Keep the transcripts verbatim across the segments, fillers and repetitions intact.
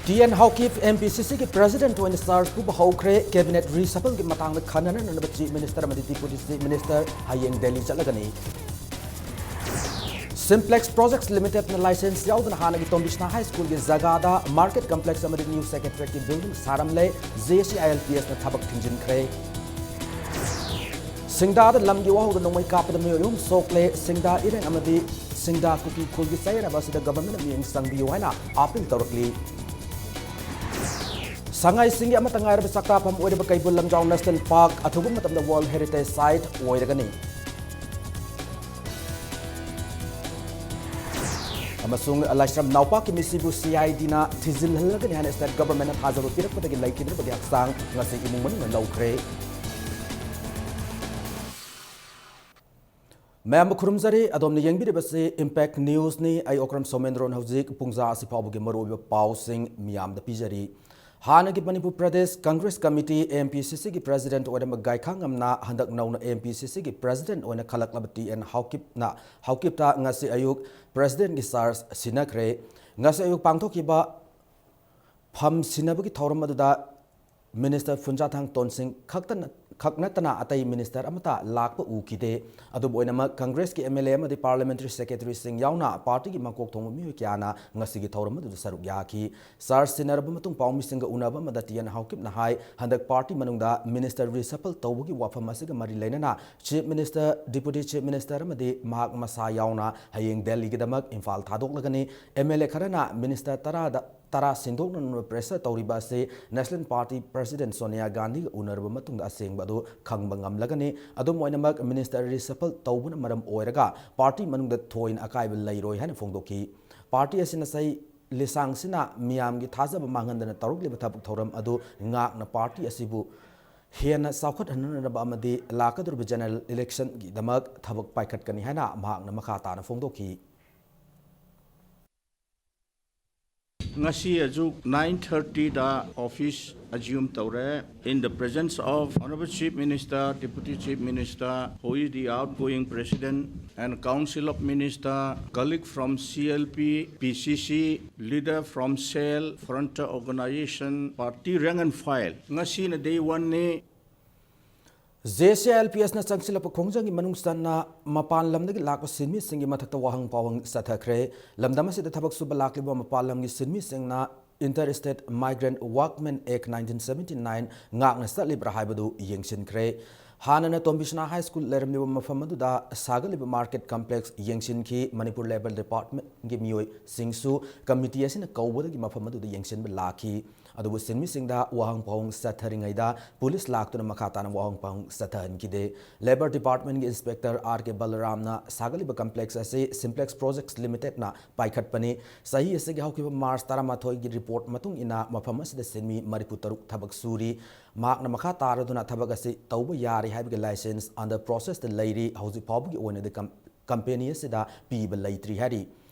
T and Haokip M P ꯁꯤ ꯁꯤꯒꯤ president ꯑꯣꯏꯅ ꯆꯥꯔꯖ ꯄꯨꯕ ꯍꯧꯈ꯭ꯔꯦ꯫ ꯀꯦꯕꯤꯅꯦꯠ ꯔꯤꯁꯐꯜꯒꯤ ꯃꯇꯥꯡꯗ ꯈꯟꯅꯅꯅꯕ ꯆꯤꯐ ꯃꯤꯅꯤꯁꯇꯔ ꯑꯃꯗꯤ ꯗꯤꯄꯨꯇꯤ ꯆꯤꯐ ꯃꯤꯅꯤꯁꯇꯔ ꯍꯌꯦꯡ ꯗꯦꯜꯂꯤ ꯆꯠꯂꯒꯅꯤ꯫ ꯁꯤꯝꯄ꯭ꯂꯦꯛꯁ ꯄ꯭ꯔꯣꯖꯦꯛꯁ ꯂꯤꯃꯤꯇꯦꯗꯅ ꯂꯥꯏꯁꯦꯟꯁ ꯌꯥꯎꯗꯅ ꯍꯥꯟꯅꯒꯤ ꯇꯣꯝꯕꯤꯁꯅꯥ ꯍꯥꯏ ꯁ꯭ꯀꯨꯜꯒꯤ ꯖꯒꯥꯗ ꯃꯥꯔꯀꯦꯠ ꯀꯝꯄ꯭ꯂꯦꯛꯁ ꯑꯃꯗꯤ ꯅ꯭ꯌꯨ ꯁꯦꯀ꯭ꯔꯦꯇꯔꯤꯌꯦꯠꯀꯤ ꯕꯤꯜꯗꯤꯡ ꯁꯥꯔꯝꯂꯦ꯫ J S C I L ꯄꯤ ꯑꯦꯁꯅ ꯊꯕꯛ ꯊꯤꯡꯖꯤꯟꯈ꯭ꯔꯦ꯫ ꯁꯤꯡꯗꯥꯗ ꯂꯝꯒꯤ ꯋꯥꯍꯧꯗ ꯅꯣꯡꯃꯩ ꯀꯥꯞꯄꯗ ꯃꯤꯑꯣꯏ ꯑꯍꯨꯝ ꯁꯣꯛꯂꯦ꯫ ꯁꯤꯡꯗꯥ ꯏꯔꯦꯡ ꯑꯃꯗꯤ ꯁꯤꯡꯗꯥ ꯀꯨꯀꯤ ꯈꯨꯜꯒꯤ ꯆꯌꯦꯠꯅꯕ ꯑꯁꯤꯗ ꯒꯚꯔꯟꯃꯦꯟꯠꯅ ꯃꯤꯠꯌꯦꯡ ꯆꯪꯕꯤꯌꯨ ꯍꯥꯏꯅ ꯑꯥꯄꯤꯜ ꯇꯧꯔꯛꯂꯤ꯫ ꯁꯉꯥꯏꯁꯤꯡꯒꯤ ꯑꯃꯠꯇ ꯉꯥꯏꯔꯕ ꯆꯥꯛꯇꯥꯐꯝ ꯑꯣꯏꯔꯤꯕ ꯀꯩꯕꯨꯜ ꯂꯝꯖꯥꯎ ꯅꯦꯁꯅꯦꯜ ꯄꯥꯔꯛ ꯑꯊꯨꯕ ꯃꯇꯝꯗ ꯋꯥꯔꯜꯗ ꯍꯦꯔꯤꯇꯦꯖ ꯁꯥꯏꯠ ꯑꯣꯏꯔꯒꯅꯤ꯫ ꯑꯃꯁꯨꯡ ꯂꯥꯏꯁ꯭ꯔꯝ ꯅꯥꯎꯄꯥ ꯀꯤꯃꯤꯁꯤꯕꯨ ꯁꯤ ꯑꯥꯏ ꯗꯤꯅ ꯊꯤꯖꯤꯜꯍꯜꯂꯒꯅꯤ ꯍꯥꯏꯅ ꯁ꯭ꯇꯦꯠ ꯒꯚꯔꯟꯃꯦꯟꯠꯅ ꯊꯥꯖꯕ ꯄꯤꯔꯛꯄꯗꯒꯤ ꯂꯩꯈꯤꯗ꯭ꯔꯕꯒꯤ ꯍꯛꯆꯥꯡ ꯉꯁꯤ ꯏꯃꯨꯡ ꯃꯅꯨꯡꯅ ꯂꯧꯈ꯭ꯔꯦ꯫ ꯃꯌꯥꯝꯕꯨ ꯈꯨꯔꯨꯝꯖꯔꯤ꯫ ꯑꯗꯣꯝꯅ ꯌꯦꯡꯕꯤꯔꯤꯕꯁꯤ ꯏꯝꯄꯦꯛ ꯅ꯭ꯌꯨꯁꯅꯤ꯫ ꯑꯩ ꯑꯣꯀ꯭ꯔꯝ ꯁꯣꯃꯦꯟꯗ꯭ꯔꯣꯅ ꯍꯧꯖꯤꯛ ꯄꯨꯡꯖꯥ ꯑꯁꯤ ꯐꯥꯎꯕꯒꯤ ꯃꯔꯨꯑꯣꯏꯕ ꯄꯥꯎꯁꯤꯡ ꯃꯤꯌꯥꯝꯗ ꯄꯤꯖꯔꯤ꯫ ꯍꯥꯟꯅꯒꯤ Manipur Pradesh Congress committee, M P ꯁꯤ ꯁꯤꯒꯤ ꯄ꯭ꯔꯦꯁꯤꯗꯦꯟꯠ ꯑꯣꯏꯔꯝꯕ ꯒꯥꯏꯈꯥꯉꯝꯅ ꯍꯟꯗꯛ ꯅꯧꯅ ꯑꯦꯝ ꯄꯤ ꯁꯤ ꯁꯤꯒꯤ ꯄ꯭ꯔꯦꯁꯤꯗꯦꯟꯠ ꯑꯣꯏꯅ ꯈꯜꯂꯛꯂꯕ ꯇꯤ ꯑꯦꯟ ꯍꯥꯎꯀꯤꯞꯅ, ꯍꯥꯎꯀꯤꯞꯇ ꯉꯁꯤ ꯑꯌꯨꯛ ꯄ꯭ꯔꯦꯁꯤꯗꯦꯟꯠꯀꯤ ꯆꯥꯔꯖ ꯁꯤꯟꯅꯈ꯭ꯔꯦ꯫ ꯉꯁꯤ ꯑꯌꯨꯛ ꯄꯥꯡꯊꯣꯛꯈꯤꯕ ꯐꯝ ꯁꯤꯟꯅꯕꯒꯤ ꯊꯧꯔꯝ ꯑꯗꯨꯗ ꯃꯤꯅꯤꯁꯇꯔ ꯐꯨꯟꯖꯥꯊꯥꯡ ꯇꯣꯟꯁꯤꯡ ꯈꯛꯇꯅ, ꯈꯛ ꯅꯠꯇꯅ ꯑꯇꯩ ꯃꯤꯅꯤꯁꯇꯔ ꯑꯃꯠꯇ ꯂꯥꯛꯄ ꯎꯈꯤꯗꯦ꯫ ꯑꯗꯨꯕꯨ ꯑꯣꯏꯅꯃꯛ, ꯀꯪꯒ꯭ꯔꯦꯁꯀꯤ ꯑꯦꯝ ꯑꯦꯜ ꯑꯦ ꯑꯃꯗꯤ ꯄꯥꯔꯂꯤꯌꯥꯃꯦꯟꯇꯔꯤ ꯁꯦꯀ꯭ꯔꯦꯇꯔꯤꯁꯤꯡ ꯌꯥꯎꯅ ꯄꯥꯔꯇꯤꯒꯤ ꯃꯀꯣꯛ ꯊꯣꯡꯕ ꯃꯤꯑꯣꯏ ꯀꯌꯥꯅ ꯉꯁꯤꯒꯤ ꯊꯧꯔꯝ ꯑꯗꯨꯗ ꯁꯔꯨꯛ ꯌꯥꯈꯤ꯫ ꯆꯥꯔꯖ ꯁꯤꯟꯅꯔꯕ ꯃꯇꯨꯡ ꯄꯥꯎꯃꯤꯁꯤꯡꯒ ꯎꯅꯕ ꯑꯃꯗ ꯇꯤ ꯑꯦꯟ ꯍꯥꯎꯀꯤꯞꯅ ꯍꯥꯏ, ꯍꯟꯗꯛ ꯄꯥꯔꯇꯤ ꯃꯅꯨꯡꯗ ꯃꯤꯅꯤꯁꯇꯔ ꯔꯤꯁꯐꯜ ꯇꯧꯕꯒꯤ ꯋꯥꯐꯝ ꯑꯁꯤꯒ ꯃꯔꯤ ꯂꯩꯅꯅ chief minister, deputy chief minister ꯑꯃꯗꯤ ꯃꯍꯥꯛ ꯃꯁꯥ ꯌꯥꯎꯅ ꯍꯌꯦꯡ ꯗꯦꯜꯂꯤꯒꯤꯗꯃꯛ ꯏꯝꯐꯥꯜ ꯊꯥꯗꯣꯛꯂꯒꯅꯤ꯫ ꯑꯦꯝ ꯑꯦꯜ ꯑꯦ ꯈꯔꯅ ꯃꯤꯅꯤꯁꯇꯔ ꯇꯔꯥꯗ ꯇꯔꯥ ꯁꯤꯟꯗꯣꯛꯅꯅꯕ ꯄ꯭ꯔꯦꯁꯔ ꯇꯧꯔꯤꯕ ꯑꯁꯤ ꯅꯦꯁꯅꯦꯜ ꯄꯥꯔꯇꯤ ꯄ꯭ꯔꯦꯁꯤꯗꯦꯟꯠ ꯁꯣꯅꯤꯌꯥ ꯒꯥꯟꯙꯤꯒ ꯎꯅꯔꯕ ꯃꯇꯨꯡꯗ ꯑꯁꯦꯡꯕ ꯑꯗꯨ ꯈꯪꯕ ꯉꯝꯂꯒꯅꯤ꯫ ꯑꯗꯨꯝ ꯑꯣꯏꯅꯃꯛ, ꯃꯤꯅꯤꯁꯇꯔ ꯔꯤꯁꯐꯜ ꯇꯧꯕꯅ ꯃꯔꯝ ꯑꯣꯏꯔꯒ ꯄꯥꯔꯇꯤ ꯃꯅꯨꯡꯗ ꯊꯣꯏꯅ ꯑꯀꯥꯏꯕ ꯂꯩꯔꯣꯏ ꯍꯥꯏꯅ ꯐꯣꯡꯗꯣꯛꯈꯤ꯫ ꯄꯥꯔꯇꯤ ꯑꯁꯤꯅ ꯆꯍꯤ ꯂꯤꯁꯥꯡꯁꯤꯟꯅ ꯃꯤꯌꯥꯝꯒꯤ ꯊꯥꯖꯕ ꯃꯥꯡꯍꯟꯗꯅ ꯇꯧꯔꯛꯂꯤꯕ ꯊꯕꯛ ꯊꯧꯔꯝ ꯑꯗꯨ ꯉꯥꯛꯅ ꯄꯥꯔꯇꯤ ꯑꯁꯤꯕꯨ ꯍꯦꯟꯅ ꯆꯥꯎꯈꯠꯍꯟꯅꯅꯕ ꯑꯃꯗꯤ ꯂꯥꯛꯀꯗꯧꯔꯤꯕ ꯖꯦꯅꯔꯦꯜ ꯏꯂꯦꯛꯁꯟꯒꯤꯗꯃꯛ ꯊꯕꯛ ꯄꯥꯏꯈꯠꯀꯅꯤ ꯍꯥꯏꯅ ꯃꯍꯥꯛꯅ ꯃꯈꯥ ꯇꯥꯅ ꯐꯣꯡꯗꯣꯛꯈꯤ꯫ ꯉꯁꯤ ꯑꯌꯨꯛ nine thirty ꯗ office assume ꯇꯧꯔꯦ꯫ In the presence of Honorable Chief Minister, Deputy Chief Minister, who is the outgoing President, and Council of Minister, colleague from C L P, P C C, leader from cell, frontier organization, party rank and file. ꯉꯁꯤꯅ day one ꯅꯤ꯫ J C I L P S ꯅ ꯆꯪꯁꯤꯜꯂꯛꯄ ꯈꯣꯡꯖꯪꯒꯤ ꯃꯅꯨꯡ ꯆꯟꯅ ꯃꯄꯥꯟ ꯂꯝꯗꯒꯤ ꯂꯥꯛꯄ ꯁꯤꯟꯃꯤꯁꯤꯡꯒꯤ ꯃꯊꯛꯇ ꯋꯥꯍꯪ ꯄꯥꯎꯍꯪ ꯆꯠꯊꯈ꯭ꯔꯦ꯫ ꯂꯝꯗꯝ ꯑꯁꯤꯗ ꯊꯕꯛ ꯁꯨꯕ ꯂꯥꯛꯂꯤꯕ ꯃꯄꯥꯟ ꯂꯝꯒꯤ ꯁꯤꯟꯃꯤꯁꯤꯡꯅ Inter State Migrant Workmen Act nineteen seventy nine ꯉꯥꯛꯅ ꯆꯠꯂꯤꯕ꯭ꯔꯥ ꯍꯥꯏꯕꯗꯨ ꯌꯦꯡꯁꯤꯟꯈ꯭ꯔꯦ꯫ ꯍꯥꯟꯅꯅ ꯇꯣꯝꯕꯤꯁꯅꯥ ꯍꯥꯏ ꯁ꯭ꯀꯨꯜ ꯂꯩꯔꯝꯂꯤꯕ ꯃꯐꯝ ꯑꯗꯨꯗ ꯁꯥꯒꯠꯂꯤꯕ market complex ꯌꯦꯡꯁꯤꯟꯈꯤ꯫ ꯃꯅꯤꯄꯨꯔ Labour Department ꯀꯤ ꯃꯤꯑꯣꯏꯁꯤꯡꯁꯨ committee ꯑꯁꯤꯅ ꯀꯧꯕꯗꯒꯤ ꯃꯐꯝ ꯑꯗꯨꯗ ꯌꯦꯡꯁꯤꯟꯕ ꯂꯥꯛꯈꯤ꯫ ꯑꯗꯨꯕꯨ ꯁꯤꯟꯃꯤꯁꯤꯡꯗ ꯋꯥꯍꯪ ꯄꯥꯎꯍꯪ ꯆꯠꯊꯔꯤꯉꯩꯗ ꯄꯨꯂꯤꯁ ꯂꯥꯛꯇꯨꯅ ꯃꯈꯥ ꯇꯥꯅ ꯋꯥꯍꯪ ꯄꯥꯎꯍꯪ ꯆꯠꯊꯍꯟꯈꯤꯗꯦ꯫ Labour Department ꯀꯤ Inspector R K ꯕꯂꯔꯥꯝꯅ ꯁꯥꯒꯠꯂꯤꯕ complex ꯑꯁꯤ Simplex Projects Limited ꯅ ꯄꯥꯏꯈꯠꯄꯅꯤ꯫ ꯆꯍꯤ ꯑꯁꯤꯒꯤ ꯍꯧꯈꯤꯕ March ꯇꯔꯥꯃꯥꯊꯣꯏꯒꯤ report ꯃꯇꯨꯡ ꯏꯟꯅ ꯃꯐꯝ ꯑꯁꯤꯗ ꯁꯤꯟꯃꯤ ꯃꯔꯤꯐꯨ ꯇꯔꯨꯛ ꯊꯕꯛ ꯁꯨꯔꯤ꯫ ꯃꯍꯥꯛꯅ ꯃꯈꯥ ꯇꯥꯔꯗꯨꯅ ꯊꯕꯛ ꯑꯁꯤ ꯇꯧꯕ ꯌꯥꯔꯦ ꯍꯥꯏꯕꯒꯤ license under process ꯇ ꯂꯩꯔꯤ꯫ ꯍꯧꯖꯤꯛ ꯐꯥꯎꯕꯒꯤ ꯑꯣꯏꯅꯗꯤ com-, company ꯑꯁꯤꯗ ꯄꯤꯕ ꯂꯩꯇ꯭ꯔꯤ ꯍꯥꯏꯔꯤ꯫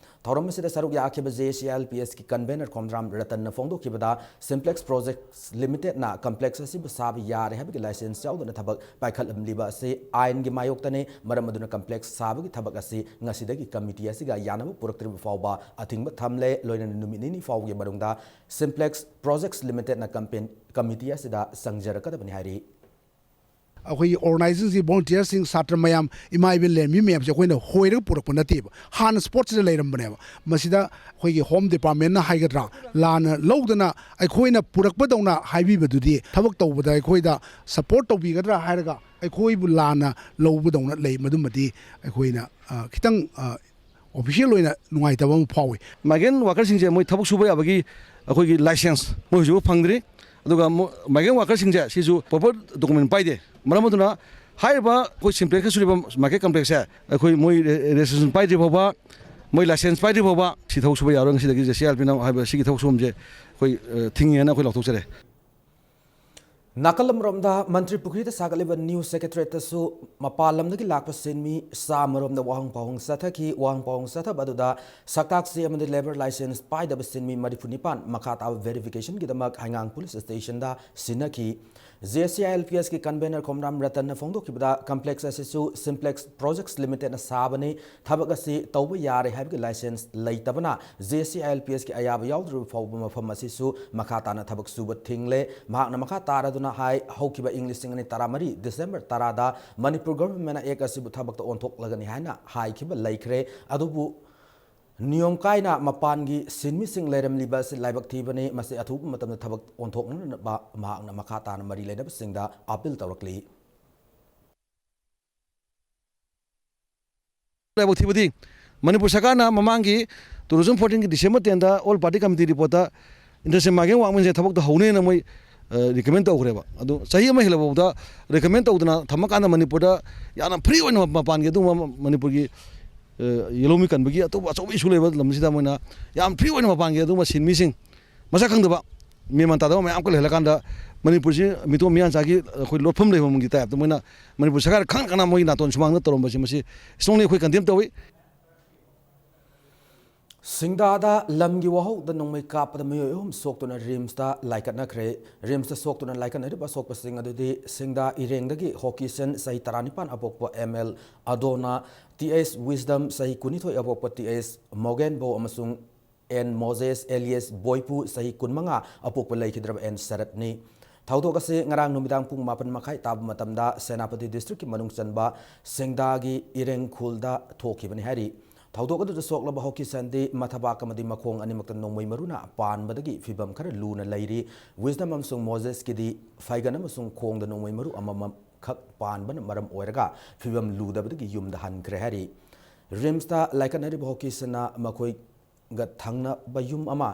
ꯊꯧꯔꯝ ꯑꯁꯤꯗ ꯁꯔꯨꯛ ꯌꯥꯈꯤꯕ J C I L P S ꯀꯤ convener Khomdram ꯔꯇꯟꯅ ꯐꯣꯡꯗꯣꯛꯈꯤꯕꯗ, Simplex Projects Limited ꯅ complex ꯑꯁꯤꯕꯨ ꯁꯥꯕ ꯌꯥꯔꯦ ꯍꯥꯏꯕꯒꯤ license ꯌꯥꯎꯗꯅ ꯊꯕꯛ ꯄꯥꯏꯈꯠꯂꯝꯂꯤꯕ ꯑꯁꯤ ꯑꯥꯏꯟꯒꯤ ꯃꯥꯌꯣꯛꯇꯅꯤ꯫ ꯃꯔꯝ ꯑꯗꯨꯅ complex ꯁꯥꯕꯒꯤ ꯊꯕꯛ ꯑꯁꯤ ꯉꯁꯤꯗꯒꯤ committee ꯑꯁꯤꯒ ꯌꯥꯅꯕ ꯄꯨꯔꯛꯇ꯭ꯔꯤꯕ ꯐꯥꯎꯕ ꯑꯊꯤꯡꯕ ꯊꯝꯂꯦ꯫ ꯂꯣꯏꯅꯅ ꯅꯨꯃꯤꯠ ꯅꯤꯅꯤ ꯐꯥꯎꯕꯒꯤ ꯃꯅꯨꯡꯗ Simplex Projects Limited ꯅ ꯀꯝꯄꯦꯟ-, committee ꯑꯁꯤꯗ ꯆꯪꯖꯔꯛꯀꯗꯕꯅꯤ ꯍꯥꯏꯔꯤ꯫ ꯑꯩꯈꯣꯏꯒꯤ organizing ꯁꯤ volunteer ꯁꯤꯡ, ꯁꯥꯇ꯭ꯔ ꯃꯌꯥꯝ, ꯏꯃꯥ ꯏꯕꯦꯜ ꯂꯩꯔꯝꯃꯤ ꯃꯌꯥꯝꯁꯦ ꯑꯩꯈꯣꯏꯅ ꯍꯣꯏꯔꯒ ꯄꯨꯔꯛꯄ ꯅꯠꯇꯦꯕ, ꯍꯥꯟꯅ spot ꯁꯤꯗ ꯂꯩꯔꯝꯕꯅꯦꯕ꯫ ꯃꯁꯤꯗ ꯑꯩꯈꯣꯏꯒꯤ Home Department ꯅ ꯍꯥꯏꯒꯗ꯭ꯔꯥ, ꯂꯥꯟꯅ ꯂꯧꯗꯅ ꯑꯩꯈꯣꯏꯅ ꯄꯨꯔꯛꯄꯗꯧꯅ ꯍꯥꯏꯕꯤꯕꯗꯨꯗꯤ ꯊꯕꯛ ꯇꯧꯕꯗ ꯑꯩꯈꯣꯏꯗ support ꯇꯧꯕꯤꯒꯗ꯭ꯔꯥ ꯍꯥꯏꯔꯒ ꯑꯩꯈꯣꯏꯕꯨ ꯂꯥꯟꯅ ꯂꯧꯕꯗꯧꯅ ꯂꯩ꯫ ꯃꯗꯨꯃꯗꯤ ꯑꯩꯈꯣꯏꯅ, ꯑ, ꯈꯤꯇꯪ, ꯑ, official ꯑꯣꯏꯅ ꯅꯨꯡꯉꯥꯏꯇꯕ ꯑꯃ ꯐꯥꯎꯏ꯫ Migrant worker ꯁꯤꯡꯁꯦ ꯃꯣꯏ ꯊꯕꯛ ꯁꯨꯕ ꯌꯥꯕꯒꯤ ꯑꯩꯈꯣꯏꯒꯤ license ꯃꯣꯏ ꯍꯧꯖꯤꯛꯐꯥꯎ ꯐꯪꯗ꯭ꯔꯤ꯫ ꯑꯗꯨꯒ ꯃꯣ-, migrant worker ꯁꯤꯡꯁꯦ ꯁꯤꯁꯨ proper document ꯄꯥꯏꯗꯦ꯫ ꯃꯔꯝ ꯑꯗꯨꯅ ꯍꯥꯏꯔꯤꯕ ꯑꯩꯈꯣꯏ Simplex ꯀ ꯁꯨꯔꯤꯕ market complex ꯁꯦ ꯑꯩꯈꯣꯏ ꯃꯣꯏ re-, registration ꯄꯥꯏꯗ꯭ꯔꯤ ꯐꯥꯎꯕ, ꯃꯣꯏ license ꯄꯥꯏꯗ꯭ꯔꯤ ꯐꯥꯎꯕ ꯁꯤ ꯊꯕꯛ ꯁꯨꯕ ꯌꯥꯔꯣꯏ꯫ ꯉꯁꯤꯗꯒꯤ J C I L P ꯅ ꯍꯥꯏꯕ ꯁꯤꯒꯤ ꯊꯕꯛ ꯁꯨꯕꯁꯦ ꯑꯩꯈꯣꯏ, ꯑ, ꯊꯤꯡꯉꯦꯅ ꯑꯩꯈꯣꯏ ꯂꯥꯎꯊꯣꯛꯆꯔꯦ꯫ ꯅꯥꯀꯜ ꯑꯃꯔꯣꯝꯗ ꯃꯟꯇ꯭ꯔꯤ ꯄꯨꯈ꯭ꯔꯤꯗ ꯁꯥꯒꯠꯂꯤꯕ ꯅ꯭ꯌꯨ ꯁꯦꯀ꯭ꯔꯦꯇꯔꯤꯌꯦꯠꯇꯁꯨ ꯃꯄꯥꯟ ꯂꯝꯗꯒꯤ ꯂꯥꯛꯄ ꯁꯤꯟꯃꯤ ꯆꯥꯝꯃꯔꯣꯝꯗ ꯋꯥꯍꯪ ꯄꯥꯎꯍꯪ ꯆꯠꯊꯈꯤ꯫ ꯋꯥꯍꯪ ꯄꯥꯎꯍꯪ ꯆꯠꯊꯕ ꯑꯗꯨꯗ ꯁꯛꯇꯥꯛꯁꯤ ꯑꯃꯗꯤ ꯂꯦꯕꯔ ꯂꯥꯏꯁꯦꯟꯁ ꯄꯥꯏꯗꯕ ꯁꯤꯟꯃꯤ ꯃꯔꯤꯐꯨ ꯅꯤꯄꯥꯟ ꯃꯈꯥ ꯇꯥꯕ ꯚꯦꯔꯤꯐꯤꯀꯦꯁꯟꯒꯤꯗꯃꯛ ꯍꯩꯉꯥꯡ ꯄꯨꯂꯤꯁ ꯁ꯭ꯇꯦꯁꯟꯗ ꯁꯤꯟꯅꯈꯤ꯫ J C I L P ꯑꯦꯁꯀꯤ ꯀꯟꯚꯦꯅꯔ ꯈꯣꯝꯔꯥꯝ ꯔꯇꯟꯅ ꯐꯣꯡꯗꯣꯛꯈꯤꯕꯗ, ꯀꯝꯄ꯭ꯂꯦꯛꯁ ꯑꯁꯤꯁꯨ ꯁꯤꯝꯄ꯭ꯂꯦꯛꯁ ꯄ꯭ꯔꯣꯖꯦꯛꯁ ꯂꯤꯃꯤꯇꯦꯗꯅ ꯁꯥꯕꯅꯤ꯫ ꯊꯕꯛ ꯑꯁꯤ ꯇꯧꯕ ꯌꯥꯔꯦ ꯍꯥꯏꯕꯒꯤ ꯂꯥꯏꯁꯦꯟꯁ ꯂꯩꯇꯕꯅ J C I L P ꯑꯦꯁꯀꯤ ꯑꯌꯥꯕ ꯌꯥꯎꯗ꯭ꯔꯤꯕ ꯐꯥꯎꯕ ꯃꯐꯝ ꯑꯁꯤꯁꯨ ꯃꯈꯥ ꯇꯥꯅ ꯊꯕꯛ ꯁꯨꯕ ꯊꯤꯡꯂꯦ꯫ ꯃꯍꯥꯛꯅ ꯃꯈꯥ ꯇꯥꯔꯗꯨꯅ ꯍꯥꯏ, ꯍꯧꯈꯤꯕ ꯏꯪ ꯂꯤꯁꯤꯡ ꯑꯅꯤ ꯇꯔꯥꯃꯔꯤ ꯗꯤꯁꯦꯝꯕꯔ ꯇꯔꯥꯗ ꯃꯅꯤꯄꯨꯔ ꯒꯚꯔꯟꯃꯦꯟꯅ ꯑꯦꯛ ꯑꯁꯤꯕꯨ ꯊꯕꯛꯇ ꯑꯣꯟꯊꯣꯛꯂꯒꯅꯤ ꯍꯥꯏꯅ ꯍꯥꯏꯈꯤꯕ ꯂꯩꯈ꯭ꯔꯦ꯫ ꯑꯗꯨꯕꯨ ꯅꯤꯌꯣꯝ ꯀꯥꯏꯅ ꯃꯄꯥꯟꯒꯤ ꯁꯤꯟꯃꯤꯁꯤꯡ ꯂꯩꯔꯝꯂꯤꯕ ꯑꯁꯤ ꯂꯥꯏꯕꯛ ꯊꯤꯕꯅꯤ꯫ ꯃꯁꯤ ꯑꯊꯨꯕ ꯃꯇꯝꯗ ꯊꯕꯛ ꯑꯣꯟꯊꯣꯛꯅꯅꯕ ꯃꯍꯥꯛꯅ ꯃꯈꯥ ꯇꯥꯅ ꯃꯔꯤ ꯂꯩꯅꯕꯁꯤꯡꯗ ꯑꯥꯄꯤꯜ ꯇꯧꯔꯛꯂꯤ꯫ ꯂꯥꯏꯕꯛ ꯊꯤꯕꯗꯤ ꯃꯅꯤꯄꯨꯔ ꯁꯔꯀꯥꯔꯅ ꯃꯃꯥꯡꯒꯤ two thousand fourteen ꯒꯤ December ten ꯗ All Party Committee report ꯇ International Migrant Workmen ꯁꯦ ꯊꯕꯛꯇ ꯍꯧꯅꯦꯅ ꯃꯣꯏ, ꯑ, recommend ꯇꯧꯈ꯭ꯔꯦꯕ꯫ ꯑꯗꯨ ꯆꯍꯤ ꯑꯃ ꯍꯦꯜꯂꯕ ꯐꯥꯎꯗ recommend ꯇꯧꯗꯅ ꯊꯝꯃꯀꯥꯟꯗ ꯃꯅꯤꯄꯨꯔꯗ ꯌꯥꯝꯅ free ꯑꯣꯏꯅ ꯃꯄꯥꯟꯒꯤ ꯑꯗꯨꯒꯨꯝꯕ ꯃꯅꯤꯄꯨꯔꯒꯤ, ꯑ, ꯌꯦꯜꯍꯧꯃꯤ ꯀꯟꯕꯒꯤ ꯑꯇꯣꯞꯄ ꯑꯆꯧꯕ issue ꯂꯩꯕ ꯂꯝꯁꯤꯗ ꯃꯣꯏꯅ ꯌꯥꯝ free ꯑꯣꯏꯅ ꯃꯄꯥꯟꯒꯤ ꯑꯗꯨꯒꯨꯝꯕ ꯁꯤꯟꯃꯤꯁꯤꯡ ꯃꯁꯛ ꯈꯪꯗꯕ, ꯃꯦꯟ ꯃꯥꯟ ꯇꯥꯗꯕ ꯃꯌꯥꯝ ꯑꯃ ꯂꯩꯍꯜꯂꯀꯥꯟꯗ ꯃꯅꯤꯄꯨꯔꯁꯤ ꯃꯤꯇꯣꯞ ꯃꯤꯌꯥꯟꯆꯥꯒꯤ ꯑꯩꯈꯣꯏ ꯂꯣꯠꯐꯝ ꯂꯩꯐꯝꯒꯤ type ꯇ ꯃꯣꯏꯅ ꯃꯅꯤꯄꯨꯔ ꯁꯔꯀꯥꯔ ꯈꯪꯅ ꯈꯪꯅ ꯃꯣꯏꯒꯤ ꯅꯥꯇꯣꯟ ꯁꯨꯃꯥꯡꯗ ꯇꯧꯔꯝꯕꯁꯤ ꯃꯁꯤ strongly ꯑꯩꯈꯣꯏ condemn ꯇꯧꯏ꯫ ꯁꯤꯡꯗꯥꯗ ꯂꯝꯒꯤ ꯋꯥꯍꯧꯗ ꯅꯣꯡꯃꯩ ꯀꯥꯞꯄꯗ ꯃꯤꯑꯣꯏ ꯑꯍꯨꯝ ꯁꯣꯛꯇꯨꯅ ꯔꯤꯝꯁꯇ ꯂꯥꯏꯀꯠꯅꯈ꯭ꯔꯦ꯫ ꯔꯤꯝꯁꯇ ꯁꯣꯛꯇꯨꯅ ꯂꯥꯏꯀꯠꯅꯔꯤꯕ ꯑꯁꯣꯛꯄꯁꯤꯡ ꯑꯗꯨꯗꯤ ꯁꯤꯡꯗꯥ ꯏꯔꯦꯡꯗꯒꯤ ꯍꯣꯀꯤꯁꯟ ꯆꯍꯤ ꯇꯔꯥꯅꯤꯄꯥꯟ ꯑꯄꯣꯛꯄ ꯑꯦꯝ ꯑꯦꯜ ꯑꯗꯣꯅꯥ, ꯇꯤ ꯑꯩꯆ ꯋꯤꯁꯗꯝ ꯆꯍꯤ ꯀꯨꯟꯅꯤꯊꯣꯏ ꯑꯄꯣꯛꯄ ꯇꯤ ꯑꯩꯆ ꯃꯣꯒꯦꯟꯕꯣ ꯑꯃꯁꯨꯡ ꯑꯦꯟ ꯃꯣꯖꯦꯁ ꯑꯦꯂꯤꯌꯁ ꯕꯣꯏꯄꯨ ꯆꯍꯤ ꯀꯨꯟꯃꯉꯥ ꯑꯄꯣꯛꯄ ꯂꯩꯈꯤꯗ꯭ꯔꯕ ꯑꯦꯟ ꯁꯔꯠꯅꯤ꯫ ꯊꯧꯗꯣꯛ ꯑꯁꯤ ꯉꯔꯥꯡ ꯅꯨꯃꯤꯗꯥꯡ ꯄꯨꯡ ꯃꯥꯄꯟ ꯃꯈꯥꯏ ꯇꯥꯕ ꯃꯇꯝꯗ ꯁꯦꯅꯥꯄꯇꯤ ꯗꯤꯁꯇ꯭ꯔꯤꯛꯀꯤ ꯃꯅꯨꯡ ꯆꯟꯕ ꯁꯤꯡꯗꯥꯒꯤ ꯏꯔꯦꯡ ꯈꯨꯜꯗ ꯊꯣꯛꯈꯤꯕꯅꯤ ꯍꯥꯏꯔꯤ꯫ ꯊꯧꯗꯣꯛ ꯑꯗꯨꯗ ꯁꯣꯛꯂꯕ ꯍꯣꯀꯤꯁꯟꯗꯤ ꯃꯊꯕꯥꯛ ꯑꯃꯗꯤ ꯃꯈꯣꯡ ꯑꯅꯤꯃꯛꯇ ꯅꯣꯡꯃꯩ ꯃꯔꯨꯅ ꯄꯥꯟꯕꯗꯒꯤ ꯐꯤꯕꯝ ꯈꯔ ꯂꯨꯅ ꯂꯩꯔꯤ꯫ ꯋꯤꯁꯗꯝ ꯑꯃꯁꯨꯡ ꯃꯣꯖꯦꯁꯀꯤꯗꯤ ꯐꯩꯒꯟ ꯑꯃꯁꯨꯡ ꯈꯣꯡꯗ ꯅꯣꯡꯃꯩ ꯃꯔꯨ ꯑꯃꯃꯝ ꯈꯛ ꯄꯥꯟꯕꯅ ꯃꯔꯝ ꯑꯣꯏꯔꯒ ꯐꯤꯕꯝ ꯂꯨꯗꯕꯗꯒꯤ ꯌꯨꯝꯗ ꯍꯟꯈ꯭ꯔꯦ ꯍꯥꯏꯔꯤ꯫ ꯔꯤꯝꯁꯇ ꯂꯥꯏꯀꯠꯅꯔꯤꯕ ꯍꯣꯀꯤꯁꯟꯅ ꯃꯈꯣꯏꯒ ꯊꯪꯅꯕ ꯌꯨꯝ ꯑꯃ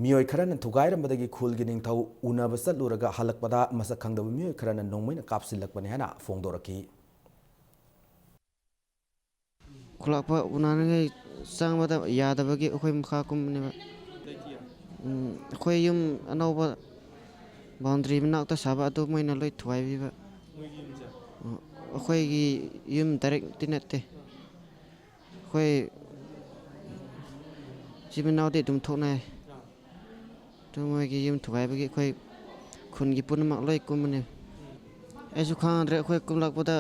ꯃꯤꯑꯣꯏ ꯈꯔꯅ ꯊꯨꯒꯥꯏꯔꯝꯕꯗꯒꯤ ꯈꯨꯜꯒꯤ ꯅꯤꯡꯊꯧ ꯎꯅꯕ ꯆꯠꯂꯨꯔꯒ ꯍꯜꯂꯛꯄꯗ ꯃꯁꯛ ꯈꯪꯗꯕ ꯃꯤꯑꯣꯏ ꯈꯔꯅ ꯅꯣꯡꯃꯩꯅ ꯀꯥꯞꯁꯤꯜꯂꯛꯄꯅꯤ ꯍꯥꯏꯅ ꯐꯣꯡꯗꯣꯔꯛꯈꯤ꯫ ꯈꯨꯂꯥꯛꯄ ꯎꯅꯅꯤꯡꯉꯥꯏ ꯆꯪꯕꯗ ꯌꯥꯗꯕꯒꯤ ꯑꯩꯈꯣꯏ ꯃꯈꯥ ꯀꯨꯝꯕꯅꯦꯕ꯫ ꯎꯝ, ꯑꯩꯈꯣꯏ ꯌꯨꯝ ꯑꯅꯧꯕ ꯕꯥꯎꯟꯗꯔꯤ ꯃꯅꯥꯛꯇ ꯁꯥꯕ ꯑꯗꯨ ꯃꯣꯏꯅ ꯂꯣꯏ ꯊꯨꯒꯥꯏꯕꯤꯕ꯫ ꯃꯣꯏꯒꯤ ꯌꯨꯝꯁꯦ? ꯑ, ꯑꯩꯈꯣꯏꯒꯤ ꯌꯨꯝ ꯗꯥꯏꯔꯦꯛꯇꯤ ꯅꯠꯇꯦ꯫ ꯑꯩꯈꯣꯏ ꯏꯆꯤꯟ ꯏꯅꯥꯎꯗꯤ ꯑꯗꯨꯝ ꯊꯣꯛꯅꯩ꯫ ꯑꯗꯨ ꯃꯣꯏꯒꯤ ꯌꯨꯝ ꯊꯨꯒꯥꯏꯕꯒꯤ ꯑꯩꯈꯣꯏ ꯈꯨꯟꯒꯤ ꯄꯨꯝꯅꯃꯛ ꯂꯣꯏ ꯀꯨꯝꯕꯅꯦ꯫ ꯑꯩꯁꯨ ꯈꯪꯍꯧꯗ꯭ꯔꯦ, ꯑꯩꯈꯣꯏ ꯀꯨꯝꯂꯛꯄꯗ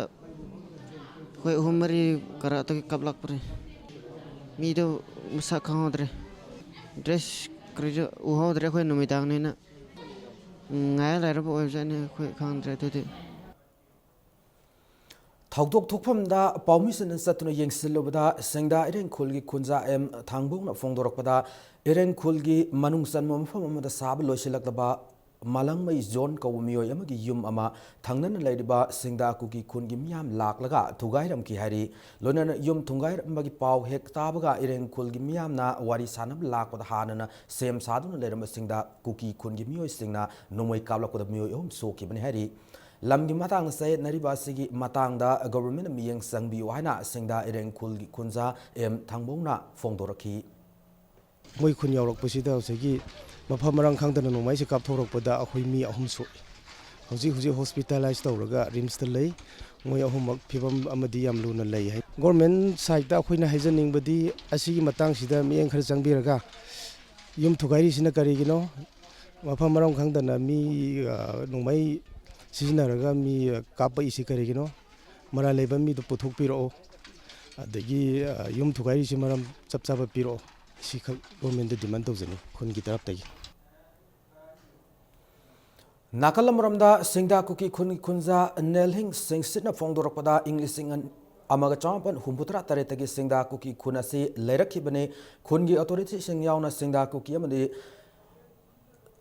ꯑꯩꯈꯣꯏ ꯑꯍꯨꯝ ꯃꯔꯤ ꯀꯔꯛꯇꯒꯤ ꯀꯥꯞꯂꯛꯄꯅꯦ꯫ ꯃꯤꯗꯣ ꯃꯁꯛ ꯈꯪꯍꯧꯗ꯭ꯔꯦ, ꯗ꯭ꯔꯦꯁ ꯀꯔꯤꯁꯨ ꯎꯍꯧꯗ꯭ꯔꯦ, ꯑꯩꯈꯣꯏ ꯅꯨꯃꯤꯗꯥꯡꯅꯤꯅ꯫ ꯎꯝ, ꯉꯥꯏꯔ ꯂꯩꯔꯕ ꯑꯣꯏꯕꯖꯥꯠꯅꯤ, ꯑꯩꯈꯣꯏ ꯈꯪꯗ꯭ꯔꯦ ꯑꯗꯨꯗꯤ꯫ ꯊꯧꯗꯣꯛ ꯊꯣꯛꯐꯝꯗ ꯄꯥꯎꯃꯤꯁꯤꯡꯅ ꯆꯠꯇꯨꯅ ꯌꯦꯡꯁꯤꯜꯂꯨꯕꯗ ꯁꯤꯡꯗꯥ ꯏꯔꯦꯡ ꯈꯨꯜꯒꯤ ꯈꯨꯟꯖꯥ ꯑꯦꯝ ꯊꯥꯡꯕꯧꯅ ꯐꯣꯡꯗꯣꯔꯛꯄꯗ, ꯏꯔꯦꯡ ꯈꯨꯜꯒꯤ ꯃꯅꯨꯡ ꯆꯟꯕ ꯃꯐꯝ ꯑꯃꯗ ꯁꯥꯕ ꯂꯣꯏꯁꯤꯜꯂꯛꯂꯕ ꯃꯂꯪꯃꯩ ꯖꯣꯟ ꯀꯧꯕ ꯃꯤꯑꯣꯏ ꯑꯃꯒꯤ ꯌꯨꯝ ꯑꯃ ꯊꯪꯅꯅ ꯂꯩꯔꯤꯕ ꯁꯤꯡꯗꯥ ꯀꯨꯀꯤ ꯈꯨꯟꯒꯤ ꯃꯤꯌꯥꯝ ꯂꯥꯛꯂꯒ ꯊꯨꯒꯥꯏꯔꯝꯈꯤ ꯍꯥꯏꯔꯤ꯫ ꯂꯣꯏꯅꯅ ꯌꯨꯝ ꯊꯨꯒꯥꯏꯔꯝꯕꯒꯤ ꯄꯥꯎ ꯍꯦꯛ ꯇꯥꯕꯒ ꯏꯔꯦꯡ ꯈꯨꯜꯒꯤ ꯃꯤꯌꯥꯝꯅ ꯋꯥꯔꯤ ꯁꯥꯅꯕ ꯂꯥꯛꯄꯗ ꯍꯥꯟꯅꯅ ꯁꯦꯝ ꯁꯥꯗꯨꯅ ꯂꯩꯔꯝꯕ ꯁꯤꯡꯗꯥ ꯀꯨꯀꯤ ꯈꯨꯟꯒꯤ ꯃꯤꯑꯣꯏꯁꯤꯡꯅ ꯅꯣꯡꯃꯩ ꯀꯥꯞꯂꯛꯄꯗ ꯃꯤꯑꯣꯏ ꯑꯍꯨꯝ ꯁꯣꯛꯈꯤꯕꯅꯤ ꯍꯥꯏꯔꯤ꯫ ꯂꯝꯒꯤ ꯃꯇꯥꯡꯗ ꯆꯌꯦꯠꯅꯔꯤꯕ ꯑꯁꯤꯒꯤ ꯃꯇꯥꯡꯗ ꯒꯣꯚꯔꯟꯃꯦꯟꯠꯅ ꯃꯤꯠꯌꯦꯡ ꯆꯪꯕꯤꯌꯨ ꯍꯥꯏꯅ ꯁꯤꯡꯗꯥ ꯏꯔꯦꯡ ꯈꯨꯜꯒꯤ ꯈꯨꯟꯖꯥ ꯑꯦꯝ ꯊꯥꯡꯕꯧꯅ ꯐꯣꯡꯗꯣꯔꯛꯈꯤ꯫ ꯃꯣꯏ ꯈꯨꯟ ꯌꯧꯔꯛꯄꯁꯤꯗ ꯉꯁꯥꯏꯒꯤ ꯃꯐꯝ ꯃꯔꯥꯡ ꯈꯪꯗꯅ ꯅꯣꯡꯃꯩꯁꯦ ꯀꯥꯞꯊꯣꯔꯛꯄꯗ ꯑꯩꯈꯣꯏ ꯃꯤ ꯑꯍꯨꯝ ꯁꯣꯛꯏ꯫ ꯍꯧꯖꯤꯛ ꯍꯧꯖꯤꯛ ꯍꯣꯁꯄꯤꯇꯥꯂꯥꯏꯁ ꯇꯧꯔꯒ ꯔꯤꯝꯁꯇ ꯂꯩ꯫ ꯃꯣꯏ ꯑꯍꯨꯝꯃꯛ ꯐꯤꯕꯝ ꯑꯃꯗꯤ ꯌꯥꯝ ꯂꯨꯅ ꯂꯩ ꯍꯥꯏ꯫ ꯒꯣꯔꯃꯦꯟ ꯁꯥꯏꯠꯇ ꯑꯩꯈꯣꯏꯅ ꯍꯥꯏꯖꯅꯤꯡꯕꯗꯤ ꯑꯁꯤꯒꯤ ꯃꯇꯥꯡꯁꯤꯗ ꯃꯤꯠꯌꯦꯡ ꯈꯔ ꯆꯪꯕꯤꯔꯒ ꯌꯨꯝ ꯊꯨꯒꯥꯏꯔꯤꯁꯤꯅ ꯀꯔꯤꯒꯤꯅꯣ? ꯃꯐꯝ ꯃꯔꯥꯡ ꯈꯪꯗꯅ ꯃꯤ, ꯑ, ꯅꯣꯡꯃꯩ ꯁꯤꯖꯤꯟꯅꯔꯒ ꯃꯤ, ꯑ, ꯀꯥꯞꯄꯛꯏꯁꯤ ꯀꯔꯤꯒꯤꯅꯣ? ꯃꯔꯥꯜ ꯂꯩꯕ ꯃꯤꯗꯨ ꯄꯨꯊꯣꯛꯄꯤꯔꯛꯑꯣ꯫ ꯑꯗꯒꯤ, ꯑ, ꯌꯨꯝ ꯊꯨꯒꯥꯏꯔꯤꯁꯤ ꯃꯔꯝ ꯆꯞ ꯆꯥꯕ ꯄꯤꯔꯛꯑꯣ꯫ ꯁꯤꯈꯛ ꯒꯣꯔꯃꯦꯟꯗ ꯗꯤꯃꯥꯟ ꯇꯧꯖꯅꯤ ꯈꯨꯟꯒꯤ ꯇꯔꯞꯇꯒꯤ꯫ ꯅꯥꯀꯜ ꯑꯃꯔꯣꯝꯗ ꯁꯤꯡꯗꯥ ꯀꯨꯀꯤ ꯈꯨꯟꯒꯤ ꯈꯨꯟꯖꯥ ꯅꯦꯜꯍꯤꯡ ꯁꯤꯡꯁꯤꯠꯅ ꯐꯣꯡꯗꯣꯔꯛꯄꯗ, ꯏꯪ ꯂꯤꯁꯤꯡ ꯑꯃꯒ ꯆꯃꯥꯄꯟ ꯍꯨꯝꯐꯨꯇꯔꯥ ꯇꯔꯦꯠꯇꯒꯤ ꯁꯤꯡꯗꯥ ꯀꯨꯀꯤ ꯈꯨꯟ ꯑꯁꯤ ꯂꯩꯔꯛꯈꯤꯕꯅꯤ꯫ ꯈꯨꯟꯒꯤ ꯑꯣꯊꯣꯔꯤꯇꯤꯁꯤꯡ ꯌꯥꯎꯅ ꯁꯤꯡꯗꯥ ꯀꯨꯀꯤ ꯑꯃꯗꯤ